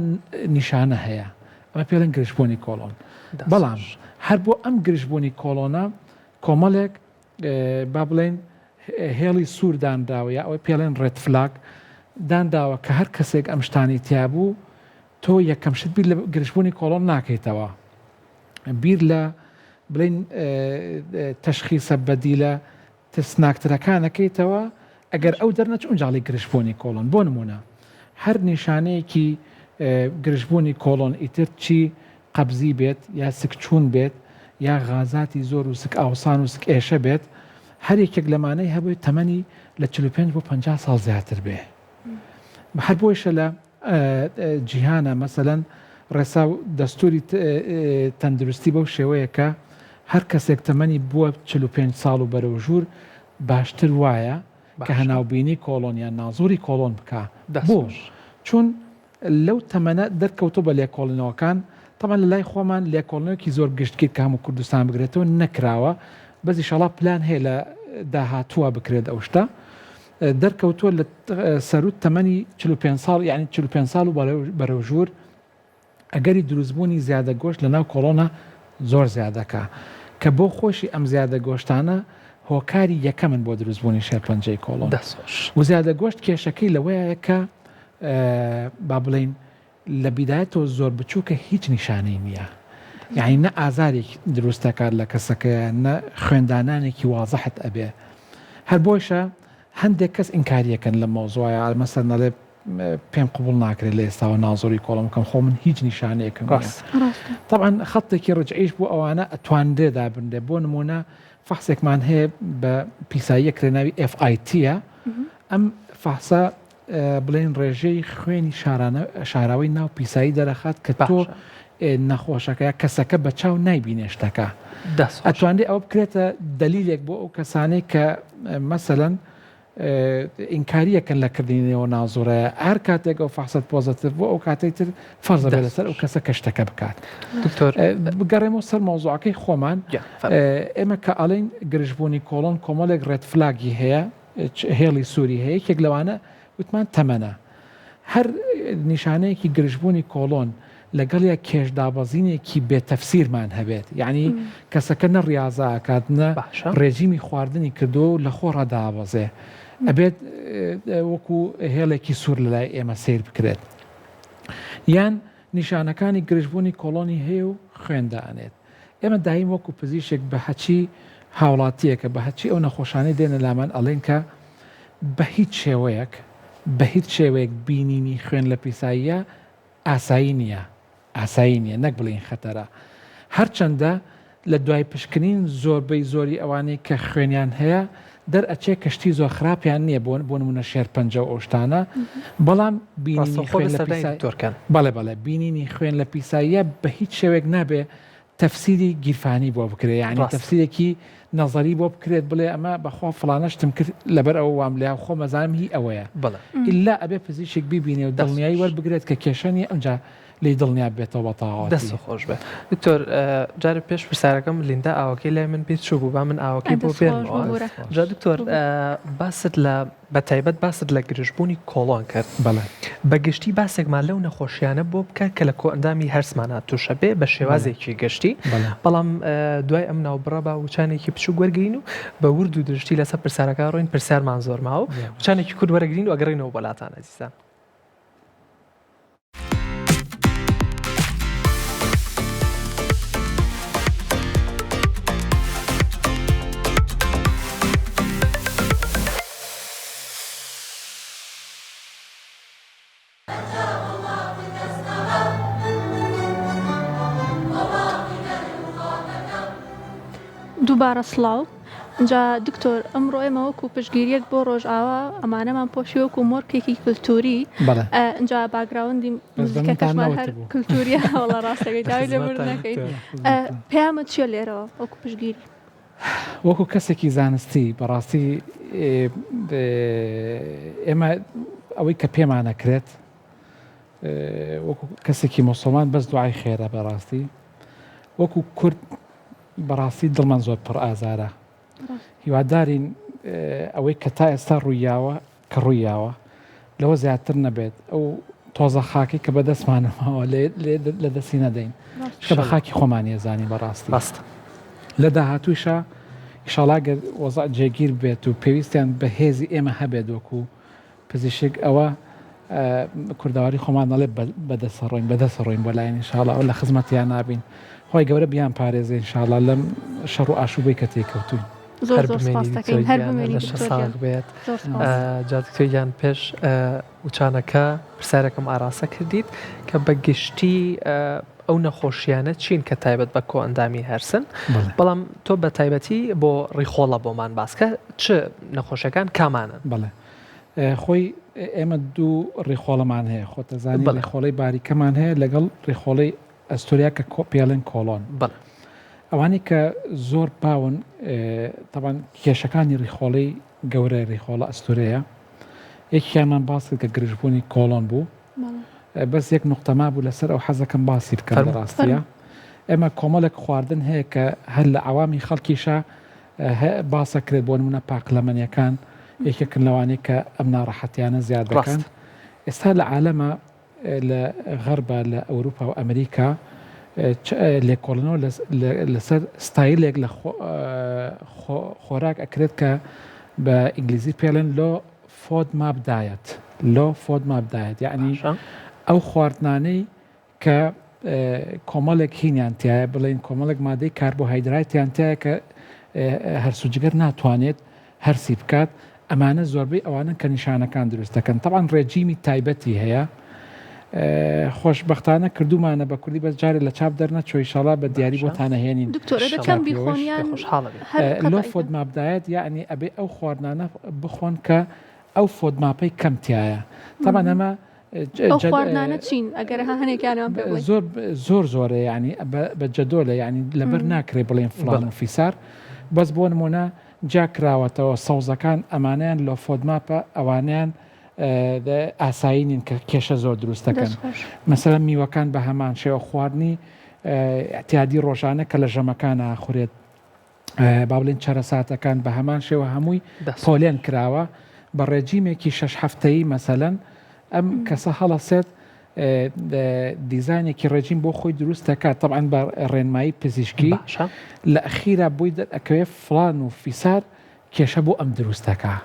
نیشانە هەیە ئەمە پێڵێن گرژبوونی کۆڵۆن بەڵام هەر بۆ ئەم گرژبوونی کۆڵۆنە کۆمەڵێک با بڵێن هێڵی سوور دانراوە یا ئەوەی پێڵێن red flag دانراوە کە هەر کەسێک ئەم شتانی تیابوو تۆ یەکەم شت بیر لە گرژبوونی کۆڵۆن ناکەیتەوە بیر لە بڵێین تەشخیسە بەدیلە ترسناکترەکانەکەیتەوە ئەگەر ئەو دەرنەچ ئونجاڵی گرژبوونی کۆڵۆن بۆ نمونە هەر نیشانەیەکی گرژبوونی کۆڵۆن ئیتر چی قەبزی بێت یا سکچوون بێت یا غازاتی زۆر و سک ئاوسان و سک ئێشە بێت هەر یەکێک لەمانەی هەبێت تەمەنی لە 45 بۆ 50 ساڵ زیاتر بێ هەر بۆیشە لە جیهانە مەسەلەن ڕێسا و دەستوری تەندروستی بەو شێوەیە کە هەر کەسێک تەمەنی بووە 45 ساڵ و بەرەو ژوور باشتر وایە کە هەناوبینی کۆڵۆن یان نازوری کۆڵۆن بکا بۆ چون لەو تەمەنە دەرکەوتۆ بە لێکۆڵینەوەکان تەبعەن لە لای خۆمان لێکۆڵینەوەکی زۆر گشتگیر کە هەموو کوردستان بگرێتەوە نەکراوە بەس ئیشەڵا پلان هەیە لە داهاتووە بکرێت ئەو شتە دەرکەوتووە لە سەروو تەمەنی 45 ساڵ یعنی 45 ساڵ و بەرەو ژوور ئەگەری دروستبوونی زیادە گۆشت لە ناو کۆڵۆنا زۆر زیادەکە کە بۆ خۆشی ئەم زیادە گۆشتانە هۆکاری یەکەمن بۆ دروستبوونی شێرپەنجەی کۆڵۆن و زیادە گۆشت کێشەکەی لەوەیە کە با بڵین لە بیدایەتەوە زۆر بچووکە هیچ نیشانەی نییە یانی نە ئازارێک دروست دەکات لە کەسەکەیە نە خوێندانانێکی وازحت ئەبێ هەر بۆیشە هەندێک کەس ئینکاریەکەن لە مەوزوعە مەسەن ئەڵێ پێم قبوڵ ناکرێت لە ئێستاوە نازۆری کۆڵم بکەم خۆ من هیچ نیشانەیەکم نییە تەبعەن خەتێکی ڕجعیش بۆ ئەوانە ئەتوانرێ دابنرێ بۆ نمونە فەحسێکمان هەیە بە پیساییە کرێ ناوی FIT ئەم فەحسە بڵێن ڕێژەی خوێنی شارانە شاراوەی ناو پیسایی دەرەخات کە تۆ نەخۆشەکە یا کەسەکە بە چاو نایبینێ شتەکە ئەتوانرێ ئەوە بکرێتە دەلیلێک بۆ ئەو کەسانەی کە مەسەلەن ئینکاریەکەن لە کردنی نێوە نازۆرەیە هەر کاتێک ئەو فەحسەت positive بۆ ئەو کاتێک تر فەرزە بێ لەسەر ئەو کەسە کە شتەکە بکات دکتۆر بگەڕێمەوە سەر مەوزوعەکەی خۆمان ئێمە کە ئەڵێن گرژبوونی کۆڵۆن کۆمەڵێک red flag ی هەیە هێڵی سووری هەیە، یەکێک لەوانە وتمان تەمەنە. هەر نیشانەیەکی گرژبوونی کۆڵۆن لەگەڵیا کێش دابەزینێکی بێ تەفسیرمان هەبێت، یەعنی کەسەکە نە ڕیازە ئەکات نە ڕێجیمی خواردنی کردووە و لە خۆڕا دابەزێ، ئەبێت وەکو هێڵێکی سوور لەلای ئێمە سەیر بکرێت. یان نیشانەکانی گرژبوونی کۆڵۆنی هەیە و خوێن دائەنێت. ئێمە دایم وەکو پزیشک بە هەچی هاوڵاتیەکە بە هەچی ئەو نەخۆشانەی دێنە لامان ئەڵێن کە بە هیچ شێوەیەک بە هیچ شێوەیەک بینینی خوێن لە پیساییە ئاسایی نییە ئاسایی نییە نەک بڵێین خەتەرە هەرچەندە لە دوای پشکنین زۆربەی زۆری ئەوانەی کە خوێنیان هەیە دەرئەچێ کە شتی زۆر خراپیان نییە بۆ بۆ نمونە شێرپەنجە و ئەو شتانە بەڵام بینینی ڕاستەوخۆ خوێن بە لە سەردانی پیسای دکتۆر کەن. بەڵێ بەڵێ بینینی خوێن لە پیساییە بە هیچ شێوەیەک نابێ تەفسیری گیرفانی بۆ بکرێ یانی ڕاستە. تەفسیرێکی نەزەری بۆ بکرێت بڵێ ئەمە بەخوا فڵانە شتم کرد لەبەر ئەوە وام لێ خۆم ئەزانم هی ئەوەیە بەڵێ. ئیلا ئەبێ پزیشک بیبینێ و دەست دڵنیایی خۆش. وەربگرێت کە کێشە نییە ئەمجا. لێی دڵنیا بێتەوە بە تەواوەتی. دەست خۆش بێ دکتۆر جارێ پێش پرسیارەکەم لیندا ئاوەکەی لای من بیر چوو بوو با من ئاوەکەی بۆ بێنمەوە جا دکتۆر باست لە بە تایبەت باست لە گرژبوونی کۆڵۆن کرد بەڵێ. بە گشتی باسێکمان لەو نەخۆشیانە بۆ بکە کە لە کۆئەندامی هەرسمانا تووشە بێ بە شێوازێکی گشتی بەڵام دوای ئەم ناوبڕە با وچانێکی بچووک وەرگین و بە ورد و درشتی لەسەر پرسیارەکە ڕۆین پرسیارمان زۆر ماوە وچانێکی کورت وەرەگرین و ئەگەڕێینەوە بۆ لاتان ئەزیزان. دووبارە سڵاو جا دکتۆر ئەمڕۆ ئێمە وەکو پشتگیریەک بۆ ڕۆژئاوا ئەمانەمان پۆشی وەکو مۆرکێکی کلتوری بەڵێ ئینجا background ی بەس بە منتان موزیکەکەشمان هەر نەوتبوو. کلتوریە وەڵا ڕاستەکەی داوای لێبوردن خزمەتان ئەکەین دکتۆر. ئە، خزمەتان. پەیامت چیە لێرەوە وەکو پشتگیری؟ وەکو کەسێکی زانستی بەڕاستی ئێمە ئەوەی کە پێمانەکرێت وەکو کەسێکی موسڵمان بەس دوعای خێرە بەڕاستی وەکو کورد بەڕاستی دڵمان زۆر پڕ ئازارە هیوادارین ئەوەی کە تا ئێستا ڕوویاوە کە ڕوویاوە لەوە زیاتر نەبێت ئەو تۆزە خاکەی کە بەدەستمانەوە لە دەستی نەدەین کە بە خاکی خۆمان ێزانی بەڕاستی ڕاستە لە داهاتووشە ئیشاڵا گەر وەزع جێگیر بێت و پێویستیان بە هێزی ئێمە هەبێت وەکو پزیشک ئەوە کوردەواری خۆمان دەڵێ بەدەسە ڕۆین بەدەسە ڕۆین بۆ لایەن ئینشاڵا ئەو لە خزمەتیان نابین خوای گەورە بیان پارێزێ ئینشاڵا لەم شەڕ و ئاشوبەی کە تێکەوتوین. زۆر هەر زۆر بمێنی سپاس دکتۆر دەکەین هەر گیان بمێنی لەشە دکتۆر ساغ گیان بێت زۆر سپاس. جا دکتۆر گیان پێش وچانەکە پرسیارێکم ئاراستە کردیت کە بە گشتی ئەو نەخۆشیانە چین کە تایبەت بە کۆئەندامی هەرسن بەڵێ. بەڵام تۆ بە تایبەتی بۆ ڕیخۆڵە بۆمان باسکە چ نەخۆشیەکان کامانەن؟ بەڵێ خۆی ئێمە دوو ڕیخۆڵەمان هەیە خۆتەزانی بەڵێ. ڕیخۆڵەی باریکەمان هەیە لەگەڵ ڕیخۆڵەی ئەستۆریا کە پێڵێن کۆڵۆن. بەڵێ. ئەوانەی کە زۆر باون تەبان کێشەکانی ڕیخۆڵەی گەورە ڕیخۆڵە ئەستورەیە یەکیانمان باس کرد کە گرژبوونی کۆڵۆن بوو بەس یەک نقطە مابوو لەسەر ئەو حەزەکەم باسی بکەم لە ڕاستیە ئێمە کۆمەڵێک خواردن هەیە کە هەر لە عەوامی خەڵکیشا باسە کرێت بۆ نمونە پاقلەمەنیەکان یەکێکن لەوانەی کە ئەم ناڕەحەتیانە زیاد دەکەن ئێستا لە عالەمە لە غەربا لە ئەوروپا و ئەمریکا لێکۆڵنەوە لەسەر ستایلێک لە خۆراک ئەکرێت کە بە ئینگلیزی پێڵێن low FODMAP diet low FODMAP diet یعنی ئەو خواردنانەی کە کۆمەڵێک هینیان تایە بڵێن کۆمەڵێک مادەی کاربۆهایدراتیان تایە کە هەرس و جگەر ناتوانێت هەرسی بکات ئەمانە زۆربەی ئەوانەن کە نیشانەکان دروست دەکەن تەبعەن ڕێجیمی تایبەتی هەیە خۆشبەختانە کردومانە بە کوردی بەس جارێ لە چاپ دەرنەچووە ئیشاڵا بە دیاری بۆتان ئەهێنین دکتۆر ئەبێ کەم بیخۆن یان هەر لۆ قەتعی FODMAP diet یەعنی ئەبێ ئەو خواردنانە بخۆن کە ئەو FODMAP ەی کەم تیایە تەبعەن ئەمە ئەو خواردنانە چین ئەگەر ها هەنێکیانمان پێ بڵێی زۆر زۆر زۆرە یعنی بە جەدۆلە یعنی لەبەر ناکرێ بڵێن فڵان و فیسار بەس بۆ نمونە جیا کراوەتەوە سەوزەکان ئەمانەیان low FODMAP ە ئەوانەیان ئاسایی نین کە کێشە زۆر دروست دەکەن مەسەلەن میوەکان بە هەمان شێوە خواردنی اعتیادی ڕۆژانە کە لە ژەمەکان ئاخورێت با بڵێن چەرەساتەکان بە هەمان شێوە هەمووی پۆلێن کراوە بە ڕێجیمێکی شەش هەفتەیی مەسەلەن ئەم کەسە هەڵەسێت دیزاینێکی ڕێجیم بۆ خۆی دروست دەکات تەبعەن بە ڕێنمایی پزیشکی باشە لە ئەخیرا بۆی دەرئەکەوێ فڵان و فیسار کێشە بۆ ئەم دروست دەکا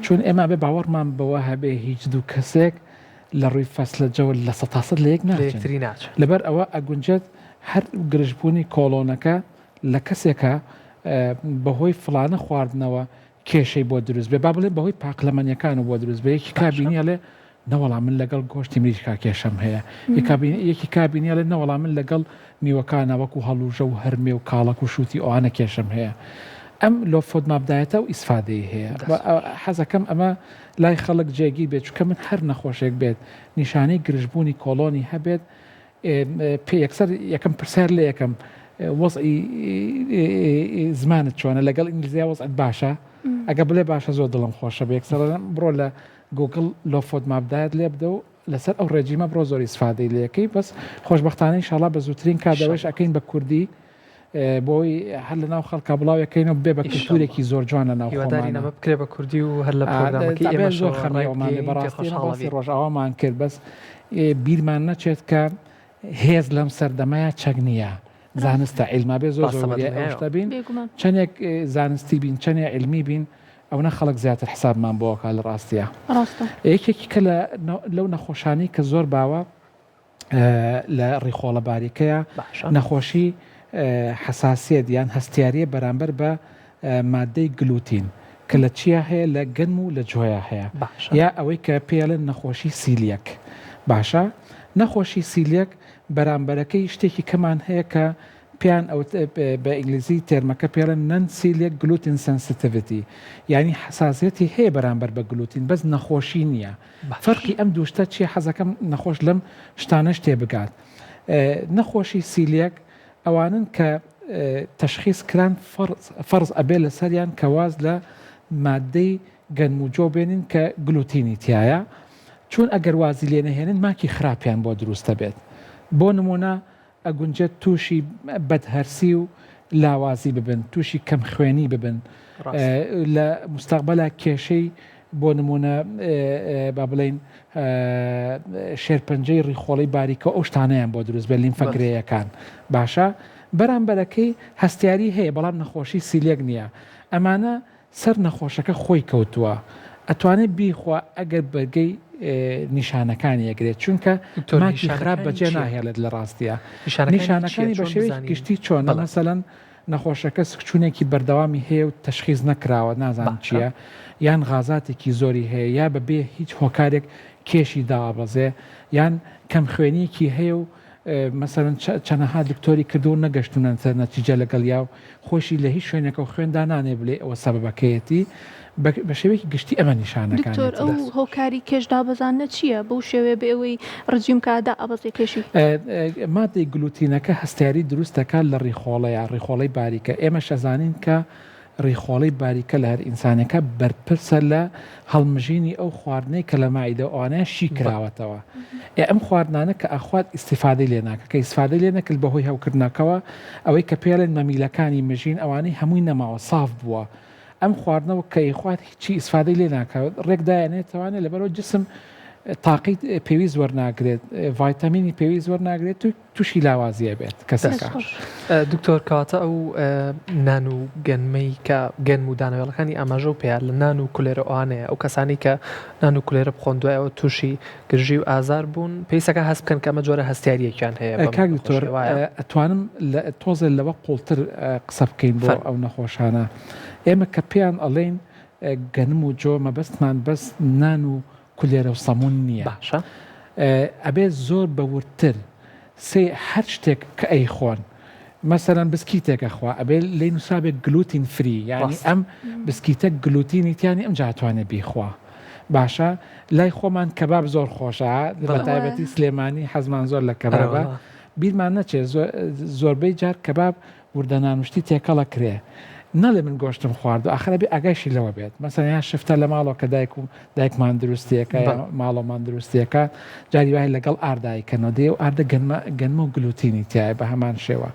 چون ئێمە بێ باوەڕمان بەوە هەبێ هیچ دوو کەسێک لە ڕووی فەسلەجەوە لە سەتاسەد لە یەک لە ناچن یەکتری ناچن لەبەر ئەوە ئەگونجێت هەر گرژبوونی کۆڵۆنەکە لە کەسێکە بەهۆی فڵانە خواردنەوە کێشەی بۆ دروست بێ با بڵێ بەهۆی پاقلەمەنیەکان و بۆ دروست بێ یەکی باشە کابینی ئەڵێ نەوەڵا من لەگەڵ گۆشتی مریشکا کێشەم هەیە یەکی کابینی ئەڵێ نەوەڵا من لەگەڵ میوەکانە وەکو هەڵوژە و هەرمێ و کاڵەک و شووتی ئەوانە کێشەم هەیە ئەم low FODMAP diet ە و ئیسفادەی هەیە حەزەکەم ئەمە لای خەڵک جێگیر بێت چونکە من هەر نەخۆشێک بێت نیشانەی گرژبوونی کۆڵۆنی هەبێت پێ یەکسەر یەکەم پرسیار لێ یەکەم وەزعی زمانت چۆنە لەگەڵ ئینگلیزیا وەزعت باشە ئەگە بڵێ باشە زۆر دڵم خۆشە بە یەکسەر بڕۆ لە گوگل low FODMAP diet لێ بدە و. لەسەر ئەو ڕێجیمە بڕۆ زۆر ئیسفادەی لێکەی بەس خۆشبەختانە ئینشاڵا بە زووترین کات ئەوەش ئەکەین بە کوردی بۆی هەر لە ناو خەڵکا بڵاوێکەینەوە بێ بە کلتورێکی زۆر جوان لە ناو هیوادارین ئەمە بکرێ بە کوردی و هەر لە پرۆگرامەکەی ئێمە زۆر خەمیەوەمان بەڕاستی باسی ڕۆژئاوامان کرد بەس بیرمان نەچێت کە هێز لەم سەردەمەیە چەک نییە زانستە عیلما بێ زۆر زۆر وریای ئەو شتە بین چەندێک زانستی بین چەندێ عیلمی بین ئەونە خەڵک زیاتر حسابمان بۆ ئەکا لە ڕاستیا. ڕاستە. یەکێکی کە لە لەو نەخۆشانەی کە زۆر باوە لە ڕیخۆڵە باریکەیە باشە. نەخۆشی حەساسیەت یان هەستیاریە بەرامبەر بە مادەی گلوتین کە لە چیا هەیە لە گەنم و لە جۆیا هەیە باشە. یا ئەوەی کە پێڵێن نەخۆشی سیلیەک باشە نەخۆشی سیلیەک بەرامبەرەکەی شتێکی کەمان هەیە کە پێیان ئەوت بە ئینگلیزی تێرمەکە پێڵێن Non Celiac Gluten Sensitivity یانی حەساسیەتی هەیە بەرامبەر بە گلوتین بەس نەخۆشی نییە فەرقی ئەم دوو شتە چیە حەزەکەم نەخۆش لەم شتانەش تێبگات نەخۆشی سیلیەک ئەوانن کە تەشخیص کران فەرز ئەبێ لەسەریان کە واز لە مادەی گەنم و جۆ بێنین کە گلوتینی تایە چون ئەگەر وازی لێ نەهێنن ماکی خراپیان بۆ دروستە بێت بۆ نمونە ئەگونجێت تووشی بەدهەرسی و لاوازی ببن، تووشی کەمخوێنی ببن، لە موستەقبەلا کێشەی بۆ نموونە با بڵێین شێرپەنجەی ڕیخۆڵەی باریکە و ئەو شتانەیان بۆ دروست بێت، لیمفە گرێیەکان. باشە بەرامبەرەکەی هەستیاری هەیە بەڵام نەخۆشی سیلێک نییە. ئەمانە سەر نەخۆشەکە خۆی کەوتووە ئەتوانێت بیخوا ئەگەر بەرگەی نیشانەکانی ئەگرێت چونکە دکتۆر ماکی خراپ نیشانەکانی بەجێ چییە؟ ناهێڵێت لە ڕاستیا نیشانەکانی چییە نیشانەکانی بە چۆن شێوەیەکی بزانین؟ گشتی چۆنە بەڵێ. مەسەلەن نەخۆشەکە سکچوونێکی بەردەوامی هەیە و تەشخیس نەکراوە نازانن باشە. چییە یان غازاتێکی زۆری هەیە یا بەبێ هیچ هۆکارێک کێشی داوابەزێ یان کەمخوێنیەکی هەیە و مەسەلەن چەنەها دکتۆری کردووە و نەگەشتونەتە نەتیجە لەگەڵیا و خۆشی لە هیچ شوێنێکەوە خوێن دانانێ بلێ ئەوە سەبەبەکەیەتی بە شێوەیەکی گشتی ئەمە دکتۆر نیشانەکانیەتی. ئەو هۆکاری کێش دابەزاندنە چییە بەو شێوەیە بێ ئەوەی ڕجیم کا دائەبەزێ کێشی؟ مادەی گلوتینەکە هەستیاری دروست دەکات لە ڕیخۆڵەیا، ڕیخۆڵەی باریکە، ئێمەش ئەزانین کە ڕیخۆڵەی باریکە لە هەر ئینسانێکا بەرپرسە لە هەڵمژینی ئەو خواردنەی کە لە مەعیدە و ئەوانەیان شی کراوەتەوە. ئێ ئەم خواردنانە کە ئەخوات ئیستیفادەی لێ ناکا. کە ئیستفادەی لێ نەکرد بەهۆی هەوکردنەکەوە ئەوەی کە پێی ئەڵێن مەمیلەکانی مژین ئەوانەی هەمووی نەماوە ساف بووە. ئەم خواردنەوە کە ئەیخوات هیچی ئیستفادەی لێ ناکا ڕێک دایەنێتەوانێ لەبەرئەوە جسم تاقەی پێویست وەرناگرێت، ڤایتامینی پێویست وەرناگرێت و توشی لاوازی ئەبێت کەسەکە. دکتۆر کەواتە ئەو نان و گەنمەی کە گەنم و دانەوێڵەکانی ئاماژە و پێیان لە نان و کولێرە ئەوانەیە ئەو کەسانی کە نان و کولێرە بخۆن دوایەوە تووشی گرژی و ئازار بوون پێویستەکە هەست بکەن کە ئەمە جۆرە هەستیاریەکیان هەیە بەم کاک دکتۆر نەخۆشیە وایە؟ ئەتوانم لە تۆزێ لەوە قوڵتر قسە بکەین بۆ فەرموو. ئەو نەخۆشانە ئێمە کە پێیان ئەڵێین گەنم و جۆ مەبەستمان بەس نان و کولێرە و سەمون نییە. باشە. ئەبێ زۆر بە وردتر سێ هەر شتێک کە ئەیخۆن مەسەلەن بسکیتێک ئەخوا ئەبێ لێی نوسرابێ gluten free یانی ڕاستە. ئەم بسکیتە گلوتینی تیا نیە ئەمجا ئەتوانێ بیخوا باشە لای خۆمان کەباب زۆر خۆشە بە بەڵێ. تایبەتی سلێمانی حەزمان زۆر لە کەبابە ئەرەوەڵا. بیرمان نەچێ زۆربەی جار کەباب وردە نانوشتی تێکەڵ ئەکرێ نەڵێ من گۆشتم خواردوە ئاخر ئەبێ ئاگایشی لەوە بێت مەسەلەن یان شفتە لە ماڵەوە کە دایک و دایکمان دروستی ئەکا یا ماڵەوەمان دروستی ئەکا جاری وایە لەگەڵ ئاردا ئەیکەنەوە دێ و ئاردە گەنمە گەنمە و گلوتینی تیایە بە هەمان شێوە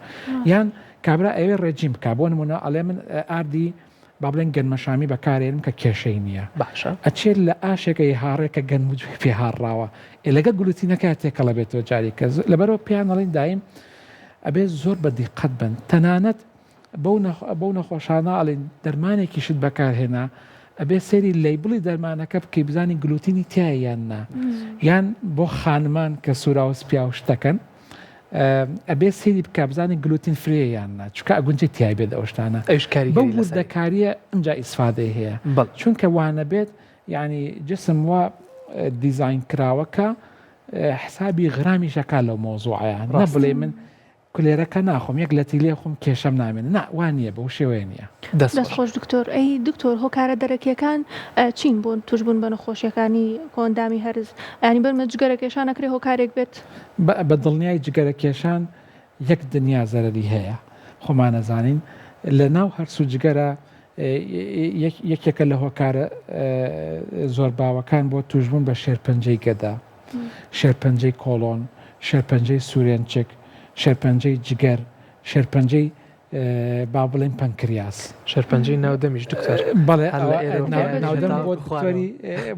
یان کابرا ئەوێ ڕێجیم بکا بۆ نمونە ئەڵێ من ئاردی با بڵێن گەنمەشامی بەکارێنم کە کێشەی نییە باشە ئەچێت لە ئاشێک ئەیهاڕێ کە گەنم و جوێ پێ هاڕراوە ئێ لەگەڵ گلوتینەکە تێکەڵە بێتەوە جاری کە لەبەرەوە پێیان ئەڵێن دایم ئەبێ زۆر بە دیقەت بن تەنانەت بەو نەخۆشانە ئەڵێن دەرمانێکیشت بەکارهێنا ئەبێ سەیری label ی دەرمانەکە بکەی بزانی گلوتینی تایە یان نا یان بۆ خانمان کە سوراوە سپیا و شتەکەن ئەبێ سەیری بکە بزانی gluten free یە یان نا چونکە ئەگونجێ تای بێت ئەو شتانە ئەویش بەو کاریگەری لەسەری. وردەکاریە ئینجا ئیسفادەی هەیە بەڵێ. چونکە وانەبێت یعنی جسم وا دیزاین کراوە کە حسابی غرامیش ئەکا لەو مەوزوعەیا نە ڕاستە. بڵێ من کولێرەکە ناخۆم یەک لەتی لێ خۆم کێشەم نامێنێ نا وا نییە بەو شێوەیە نییە. دەست دەست خۆش. خۆش دکتۆر ئەی دکتۆر هۆکارە دەرەکیەکان چین بۆ توشبوون بە نەخۆشیەکانی کۆئەندامی هەرس یانی بەرمە جگەرە کێشان ئەکرێ هۆکارێک بێت؟ بە دڵنیای جگەرە کێشان یەک دنیا زەرەری هەیە خۆمان ئەزانین لە ناو هەرس و جگەرە یەکێکە لە هۆکارە زۆر باوەکان بۆ توشبوون بە شێرپەنجەی گەدە. شێرپەنجەی کۆڵۆن، شێرپەنجەی سورێنچک، شێرپەنجەی جگەر، شێرپەنجەی با بڵێین پەنکریاس. شێرپەنجەی ناو دەمیش دکتۆر. بەڵێ هەر لە ئێرەوە ناو دەم بۆ دکتۆری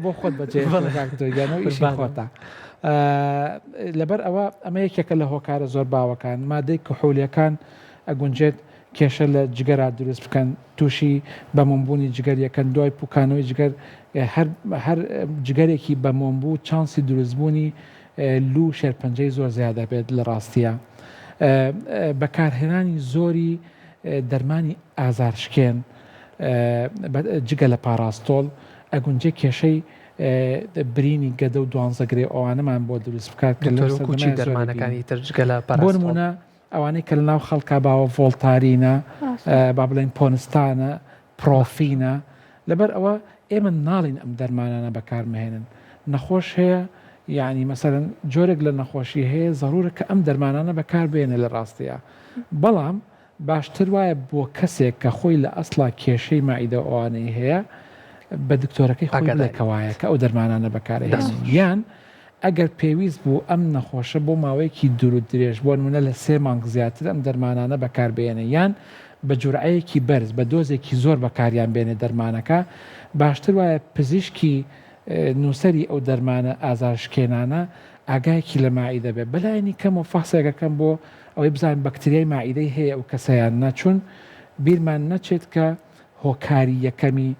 بۆ خۆت بەجێ دکتۆر گیان ئەو ئیشی خۆتە. لەبەر ئەوە ئەمە یەکێکە لە هۆکارە زۆر باوەکان مادەی کحولیەکان ئەگونجێت کێشە لە جگەرا دروست بکەن تووشی بەمۆمبوونی جگەر یەکەن دوای پوکانەوەی جگەر هەر هەر جگەرێکی بەمۆمبوو چانسی دروستبوونی لوو شێرپەنجەی زۆر زیاد ئەبێت لە ڕاستیا بەکارهێنانی زۆری دەرمانی ئازارشکێن جگە لە پاراستۆڵ ئەگونجێ کێشەی برینی گەدە و دوانزەگرێ ئەوانەمان بۆ دروست بکات کە لەو سەردەمەیا زۆر دەرمانەکانی تر جگە لە بۆ نمونە ئەوانەی کە لەناو خەڵکا باوە ڤۆڵتارینە، با بڵێین پۆنستانە، پرۆفینە، لەبەر ئەوە ئێمە ناڵێین ئەم دەرمانانە بەکار مەهێنن، نەخۆش هەیە یانی مەسەلەن جۆرێک لە نەخۆشی هەیە زەرورە کە ئەم دەرمانانە بەکار بێنێ لە ڕاستیا بەڵام باشتر وایە بۆ کەسێک کە خۆی لە ئەسڵا کێشەی مەعیدە و ئەوانەی هەیە بە دکتۆرەکەی خۆی بڵێ کە وایە کە ئەو دەرمانانە بەکارئەهێنێ یان ئەگەر پێویست بوو ئەم نەخۆشە بۆ ماوەیەکی دوور و درێژ بۆ نموونە لە سێ مانگ زیاتر ئەم دەرمانانە بەکاربهێنێ یان بە جورعەیەکی بەرز بە دۆزێکی زۆر بەکاریان بێنێ دەرمانەکە باشتر وایە پزیشکی نووسەری ئەو دەرمانە ئازارشکێنانە ئاگایەکی لە ماعیدە بێ بەلایەنی کەمەوە فەحسێک ئەکەم بۆ ئەوەی بزانن بەکتریای ماعیدەی هەیە ئەو کەسە یان نا چون بیرمان نەچێت کە هۆکاری یەکەمی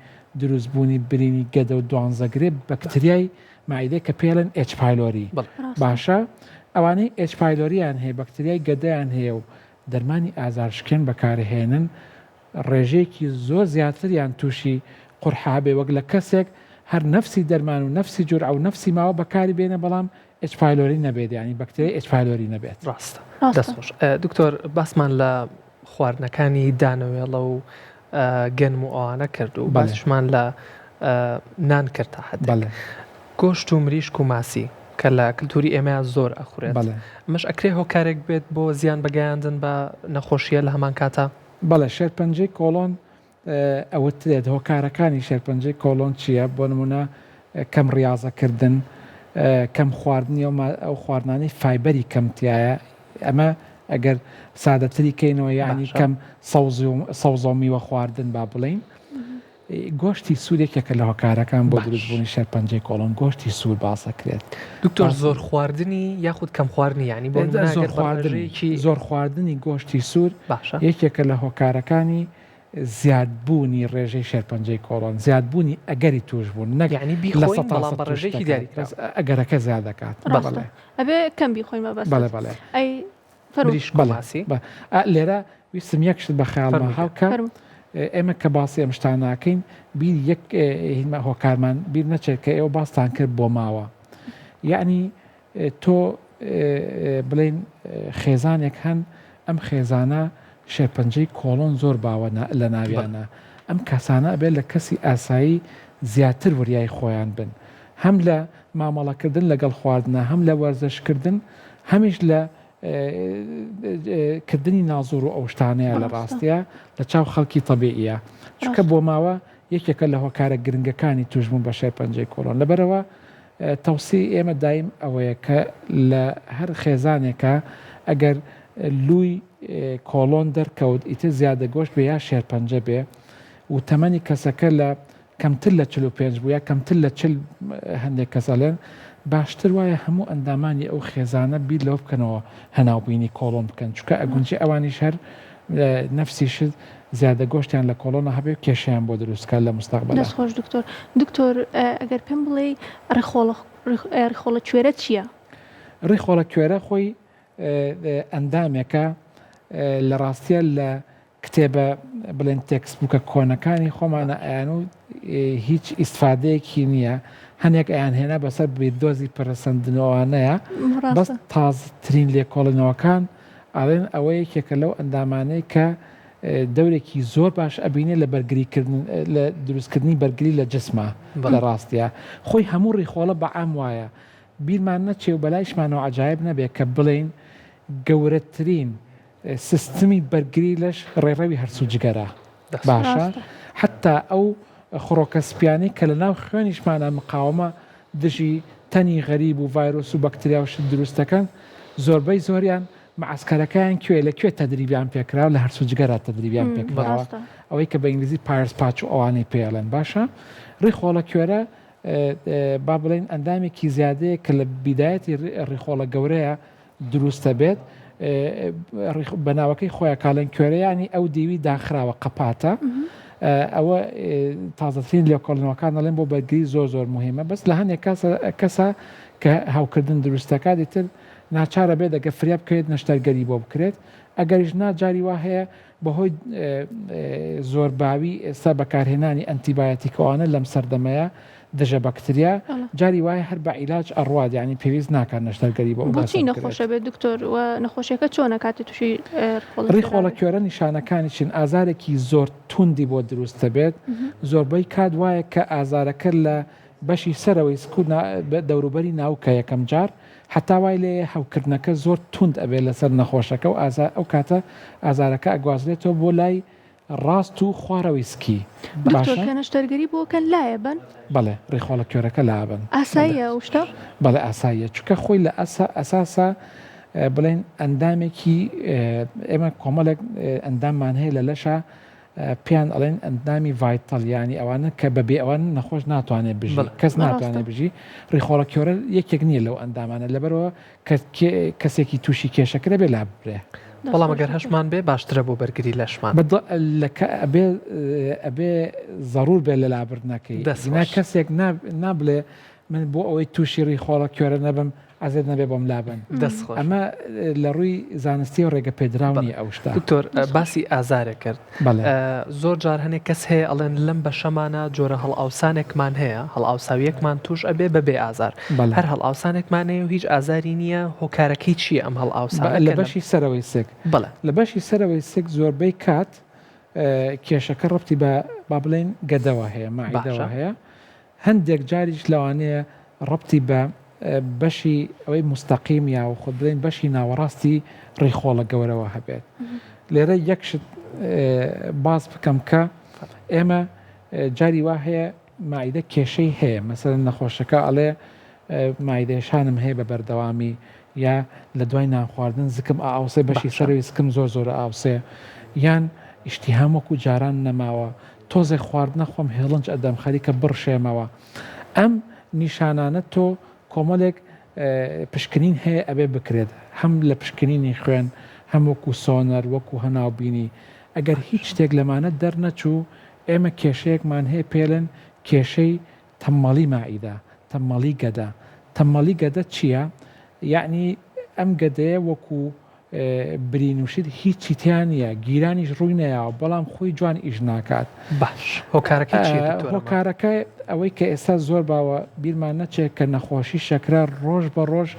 دروستبوونی برینی گەدە و دوانزەگرێ بەکتریای مەعیدە کە پێی ئەڵێن H pylori باشە ئەوانەی H pylori یان هەیە بەکتریای گەدەیان هەیە و دەرمانی ئازارشکێن بەکارهێنن ڕێژەیەکی زۆر زیاتریان تووشی قورحە هەبێ وەک لە کەسێک هەر نەفسی دەرمان و نەفسی جورعە و نەفسی ماوە بەکاری بێنێ بەڵام H pylori نەبێت یانی بەکتریای H pylori نەبێت. ڕاستە دەست خۆش دکتۆر باسمان لە خواردنەکانی دانەوێڵە و گەنم و ئەوانە کرد و باسیشمان لە نان کرد تا حدێک گۆشت و مریشک و ماسی کە لە کللتوری ئێمە زۆر ئەخورێت ئەمەش ئەکرێ هۆکارێک بێت بۆ زیان بەگەیاندن بە نەخۆشیە لە هەمان کاتا؟ بەڵێ شێرپەنجەی کۆڵۆن ئەوترێت هۆکارەکانی شێرپەنجەی کۆڵۆن چییە بۆ نمونە کەم ڕیاضەکردن کەم خواردنی ئەو خواردنانەی فایبەری کەم تایە ئەمە ئەگەر سادەتری کەینەوە یانی کەم سەوزە و میوە خواردن با بڵێین گۆشتی سوور یەکێکە لە هۆکارەکان بۆ دروستبوونی شێرپەنجەی کۆڵۆن گۆشتی سوور باس ئەکرێت. دکتۆر زۆر خواردنی یاخود کەم خواردنی یانی بۆ نمونە زۆر خواردنی زۆر خواردنی گۆشتی سوور یەکێکە لە هۆکارەکانی زیادبوونی ڕێژەی شێرپەنجەی کۆڵۆن زیادبوونی ئەگەری تووشبوون نەک یانی بیخۆین بەڵام بە ڕێژەیەکی دیاریکراو ئەگەرەکە زیاد دەکات. ڕاستە ئەبێ کەم بیخۆین مەبەستت. بەڵێ بەڵێ. ئەی فەرموو. مریشک و ماسی. بەڵێ لێرە ویستم یەک شت بە خەیاڵما فەرموو هاو کە فەرموو. ئێمە کە باسی ئەم شتانە ئەکەین بیر یەک هینمە هۆکارمان بیر نەچێت کە ئێوە باستان کرد بۆ ماوە یەعنی تۆ بڵێین خێزانێک هەن ئەم خێزانە شێرپەنجەی کۆڵۆن زۆر باوە لە ناویانە ئەم کەسانە ئەبێت لە کەسی ئاسایی زیاتر وریای خۆیان بن هەم لە مامەڵەکردن لەگەڵ خواردنە هەم لە وەرزشکردن هەمیش لە کردنی نازۆر و ئەو شتانەیە لە ڕاستە لە چاو خەڵکی تەبیعیە چونکە بۆ ماوە یەکێکە لە هۆکارە گرنگەکانی توشبوون بە شێرپەنجەی کۆڵۆن لەبەرەوە تەوسیەی ئێمە دایم ئەوەیە کە لە هەر خێزانێکا ئەگەر لووی کۆڵۆن دەرکەوت ئیتر زیادە گۆشت بێ یا شێرپەنجە بێ و تەمەنی کەسەکە لە کەمتر لە 45 بوو یا کەمتر لە 40 هەندێک کەس ئەڵێن باشتر وایە هەموو ئەندامانی ئەو خێزانە بیر لەوە بکەنەوە هەناوبینی کۆڵۆن بکەن چونکە ئەگونجێ ئەوانیش هەر نەفسی شت زیادە گۆشتیان لە کۆڵۆنا هەبێ و کێشەیان بۆ دروست بکات لە موستەقبەلا. دەست خۆش دکتۆر. دکتۆر ئەگەر پێم بڵێی ڕیخۆڵە ڕیخۆڵە کوێرە چییە؟ ڕیخۆڵە کوێرە خۆی ئەندامێکە لە ڕاستیە لە کتێبە بڵێن textbook ە کۆنەکانی خۆمانە ئەیان و هیچ ئیسفادەیەکی نییە هەنێک ئەیان هێنا بەسەر بیردۆزی پەرەسەندنەوانەیە بەس تازترین لێکۆڵینەوەکان ئەڵێن ئەوە یەکێکە لەو ئەندامانەی کە دەورێکی زۆر باش ئەبینێ لە بەرگری کردن لە دروستکردنی بەرگری لە جسما لە ڕاستیا خۆی هەموو ڕیخۆڵە بە عام وایە بیرمان نەچێ و بەلایشمانەوە عەجایب نەبێ کە بڵێین گەورەترین سیستمی بەرگری لەش ڕێڕەوی هەرس و جگەرە باشە حتا ئەو خڕۆکە سپیانەی کە لە ناو خوێنیشمانە مقاومە دژی. تەنی غەریب و ڤایرۆس و بەکتریا و شت دروست دەکەن زۆربەی زۆریان معسکەرەکەیان کوێ لە کوێ تەدریبیان پێکراوە لە هەرس و جگەرا تەدریبیان پێکراوە ئەوەی کە بە ئینگلیزی Peyer's patch و ئەوانەی پێڵێن باشە ڕیخۆڵە کوێرە با بڵێین ئەندامێکی زیادەیە کە لە بیدایەتی ڕیخۆڵە گەورەیە دروستە بێت بە ناوەکەی خۆیان کاڵێن کوێرە ینی ئەو دیوی داخراوە قەپاتە ئەوە تازەترین لێکۆڵنەوەکان دەڵێن بۆ بەرگری زۆر زۆر مهمە بەس لە هەندێک کەسە کە هاوکردن دروستەکە دیتر ناچارە بێت ئەگە فریا بکەوێت نەشتەرگەری بۆ بکرێت ئەگەریش نا جاری وا هەیە بەهۆی زۆرباوی ئێستا بەکارهێنانی ئەنتیبایەتیکەوانە لەم سەردەمەیە دژە بەکتریا جاری وایە هەر بە عیلاج ئەڕوات یانی پێویست ناکات نەشتەرگەری بۆ ئەو بۆچی نەخۆشە بێت دکتۆر و نەخۆشیەکە چۆنە کاتێ تووشی ڕیخۆڵە کوێرە نیشانەکانی چین ئازارێکی زۆر توندی بۆ دروست دەبێت زۆربەی کات وایە کە ئازارەکە لە بەشی سەرەوەی سک و دەوروبەری ناوکە یەکەم جار هەتا وای لێیە هەوکردنەکە زۆر توند ئەبێت لەسەر نەخۆشەکە و ئازار ئەو کاتە ئازارەکە ئەگوازرێتەوە بۆ لای ڕاست و خوارەوەی سکی. دکتۆر کە نەشتەرگەری بۆ کەن لایەبەن؟ بەڵێ ڕیخۆڵە کوێرەکە لابەن. ئاساییە ئەو شتە؟ بەڵێ ئاساییە چونکە خۆی لە ئەساسا بڵێن ئەندامێکی ئێمە کۆمەڵێک ئەنداممان هەیە لە لەشا پێیان ئەڵێن ئەندامی vital یانی ئەوانە کە بەبێ ئەوان نەخۆش ناتوانێت بژی کەس ناتوانێت بژی ڕیخۆڵە کێرە یەکێک نییە لەو ئەندامانە لەبەرەوە کەسێکی تووشی کێشەکە دەبێت لا ببرێ. بەڵام گەر هەشمان بێ باشترە بۆ بەرگری لەشمان. ئەبێ زەڕور بێت لە لابردنەکەی کەسێک نابلێ من بۆ ئەوەی تووشی ڕیخۆڵە کوێرە نەبم عەزێت نەبێ بۆم لابەن. دەست خۆش. ئەمە لە ڕووی زانستیەوە ڕێگە پێدراو نیە ئەو شتە. دکتۆر باسی ئازارێک کرد. بەڵێ. زۆر جار هەنێک کەس هەیە ئەڵێن لەم بەشەمانا جۆرە هەڵئاوسانێکمان هەیە هەڵئاوساویەکمان توش ئەبێ بەبێ ئازار. بەڵێ. هەر هەڵئاوسانێکمان هەیە و هیچ ئازاری نیە هۆکارەکەی چیە ئەم هەڵئاوسانە لە بەشی سەرەوەی سک. بەڵێ. لە بەشی سەرەوەی سک زۆربەی کات کێشەکە ڕەبتی بە با بڵێین گەدەوە هەیە مەعیدەوە هەیە. هەندێک جاریش لەوانەیە ڕەبتی بە بەشی ئەوەی موستەقیم یاخود بڵێین بەشی ناوەڕاستی ڕیخۆڵە گەورەوە هەبێت. لێرە یەک شت باس بکەم کە ئێمە جاری وا هەیە مەعیدە کێشەی هەیە مەسەلەن نەخۆشەکە ئەڵێ مەعیدەیەشانم هەیە بە بەردەوامی یا لە دوای نان خواردن زکم ئاوسێ بەشی سەرەوەی زکم زۆر زۆر ئاوسێ یان ئیشتیهام وەکو جاران نەماوە تۆزێک خواردنە خۆم هێڵنج ئەدەم خەریکە بڕشێمەوە ئەم نیشانانە تۆ کۆمەلێک پشکنین هەیە ئەبێ بکرێت هەم لە پشکنینی خوێن هەم وەکو سۆنەر وەکو هەناوبینی ئەگەر هیچ شتێک لەمانە دەرنەچوو ئێمە کێشەیەکمان هەیە پێلن کێشەی تەممەڵی ماعیدە تەممەڵی گەدە تەممەڵی گەدە چییە یەعنی ئەم گەدەیە وەکو برین و شت هیچی تیا نییە گیرانیش ڕووی نەیاوە بەڵام خۆی جوان ئیش ناکات. باش هۆکارەکەی چیە دکتۆر ئەمە؟ هۆکارەکە ئەوەی کە ئێستا زۆر باوە بیرمان نەچێت کە نەخۆشی شەکرە ڕۆژ بە ڕۆژ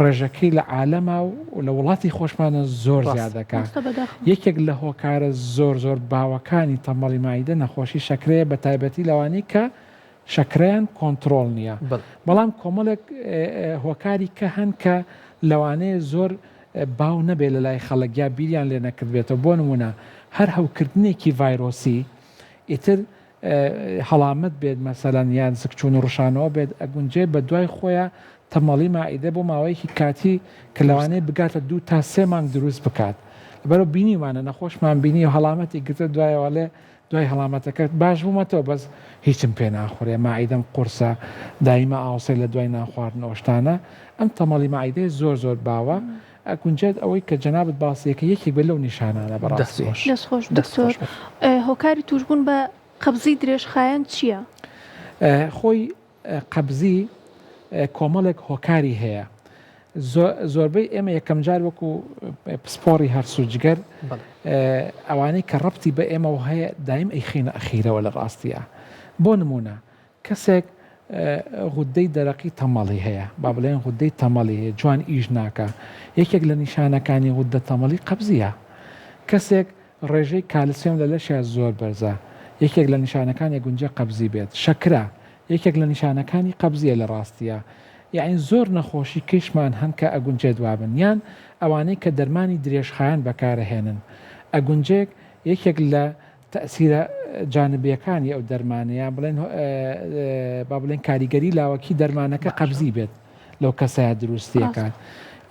ڕێژەکەی لە عالەما و لە وڵاتی خۆشمانە زۆر زیاد دەکا یەکێک لە هۆکارە زۆر زۆر باوەکانی تەمەڵی مەعیدە نەخۆشی شەکرەیە بە تایبەتی لەوانەی کە شەکرەیان کۆنتڕۆڵ نییە بەڵام کۆمەڵێک هۆکاری کە هەن کە لەوانەیە زۆر باو نەبێت لە لای خەڵک یا بیریان لێ نەکردبێتەوە بۆ نمونە هەر هەوکردنێکی ڤایرۆسی ئیتر هەڵامەت بێت مەسەلەن یان زکچوون و ڕشانەوە بێت ئەگونجێ بە دوای خۆیا تەمەڵی مائیدە بۆ ماوەیەکی کاتی کە لەوانەیە بگاتە دوو تا سێ مانگ دروست بکات لەبەرئەوە بینیومانە نەخۆشمان بینی هەڵامەتی گرتە دوایەوە ئەڵێ دوای هەڵامەتەکە باش بوومەتەوە بەس هیچم پێ ناخورێ مەعیدەم قورسە دایمە ئاوسێ لە دوای نان خواردن ئەوشتانە ئەم تەمەڵی مەعیدەیە زۆر زۆر باوە ئەگونجێت ئەوەی کە جەنابت باسی ئەکەی یەکێک بێت لەو نیشانانە بەڕاستی. دەست خۆش دکتۆر هۆکاری توشبوون بە قەبزی درێژخایەن چییە؟ خۆی قەبزی کۆمەڵێک هۆکاری هەیە زۆربەی ئێمە یەکەم جار وەکو پسپۆڕی هەرس و جگەر ئەوانەی کە ڕەبتی بە ئێمەوە هەیە دایم ئەیخینە ئەخیرەوە لە ڕاستیە بۆ نمونە کەسێک غودەی دەرەقی تەمەڵی هەیە با بڵێن غودەی تەمەڵی هەیە جوان ئیش ناکە یەکێک لە نیشانەکانی غودە تەمەڵی قەبزیە کەسێک ڕێژەی کالسیۆم لە لەشیا زۆر بەرزە یەکێک لە نیشانەکانی ئەگونجێ قەبزی بێت شەکرە یەکێک لە نیشانەکانی قەبزیە لە ڕاستیا یەعنی زۆر نەخۆشی کەیشمان هەن کە ئەگونجێت وابن یان ئەوانەی کە دەرمانی درێژخایەن بەکارەهێنن ئەگونجێک یەکێک لە تەئسیرە. جانبیەکانی ئەو دەرمانە یان بڵێن با بڵێن کاریگەری لاوەکی دەرمانەکە قەبزی بێت لەو کەسەیە دروستیەکات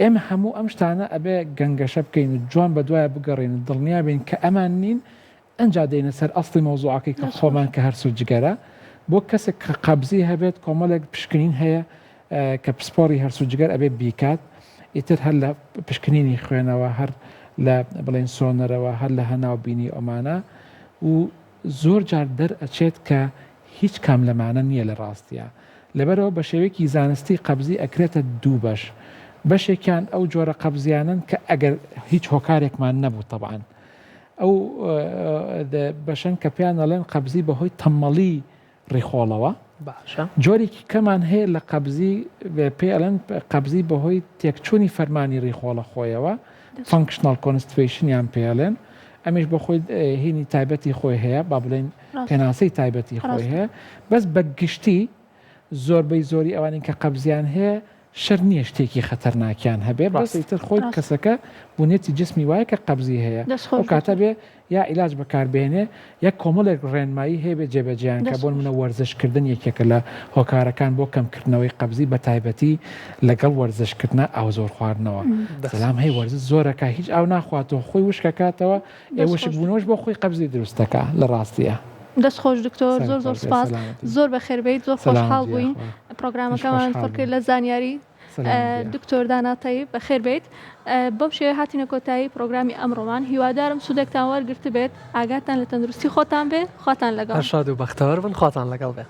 ئێمە هەموو ئەم شتانە ئەبێ گەنگەشە بکەین و جوان بە دوایە بگەڕێن و دڵنیا بین کە ئەمان نین ئەنجا دێینە سەر ئەسڵی مەوزوعەکەی کە خۆمان کە هەرس و جگەرە بۆ کەسێک کە قەبزی هەبێت کۆمەڵێک پشکنین هەیە کە پسپۆڕی هەرس و جگەر ئەبێ بیکات ئیتر هەر لە پشکنینی خوێنەوە هەر لە بڵێن سۆنەرەوە هەر لە هەناو بینی ئەمانە و زۆر جار دەرئەچێت کە هیچ کام لەمانە نییە لە ڕاستیا لەبەرئەوە بە شێوەیەکی زانستی قەبزی ئەکرێتە دوو بەش بەشێکیان ئەو جۆرە قەبزیانەن کە ئەگەر هیچ هۆکارێکمان نەبوو تەبعەن ئەو بەشەن کە پێیان ئەڵێن قەبزی بەهۆی تەمەڵی ڕیخۆڵەوە باشە جۆرێکی کەمان هەیە لە قەبزی پێ ئەڵێن قەبزی بەهۆی تێکچوونی فەرمانی ڕیخۆڵە خۆیەوە functional constipation یان پێ ئەڵێن ئەمیش بۆ خۆی هینی تایبەتی خۆی هەیە با بڵێن پێناسەی تایبەتی خۆی هەیە بەس بە گشتی زۆربەی زۆری ئەوانین کە قەبزیان هەیە شەرت نییە شتێکی خەتەرناکیان هەبێ بەس ئیتر خۆی کەسەکە بونیەتی جسمی وایە کە قەبزی هەیە ئەو کاتە بێ یا عیلاج بەکار بێنێ یا کۆمەڵێک ڕێنمایی هەیە بێ جێبەجێیان کە بۆ نمونە وەرزش کردن یەکێکە لە هۆکارەکان بۆ کەم کردنەوەی قەبزی بە تایبەتی لەگەڵ وەرزش کردنا ئاو زۆر خواردنەوە سەلام هەی وەرزش زۆرەکە هیچ ئاو ناخواتەوە خۆی وشکەکاتەوە ئێ وشک بوونەوەش بۆ خۆی قەبزی دروست دەکا لە ڕاستیا. دەست خۆش دکتۆر زۆر زۆر سپاس زۆر بەخێربێیت زۆر خۆشحاڵ بووین پرۆگرامەکەمان پڕ کرد لە زانیاری دکتۆر دانا تەیب بەخێر بێیت بەم شێوەیە هاتینە کۆتایی پرۆگرامی ئەمڕۆمان هیوادارم سوودێکتان وەرگرتبێت ئاگاتان لە تەندروستی خۆتان بێ خواتان لەگەڵ هەر شاد و بەختەوەر بن خواتان لەگەڵ بێ.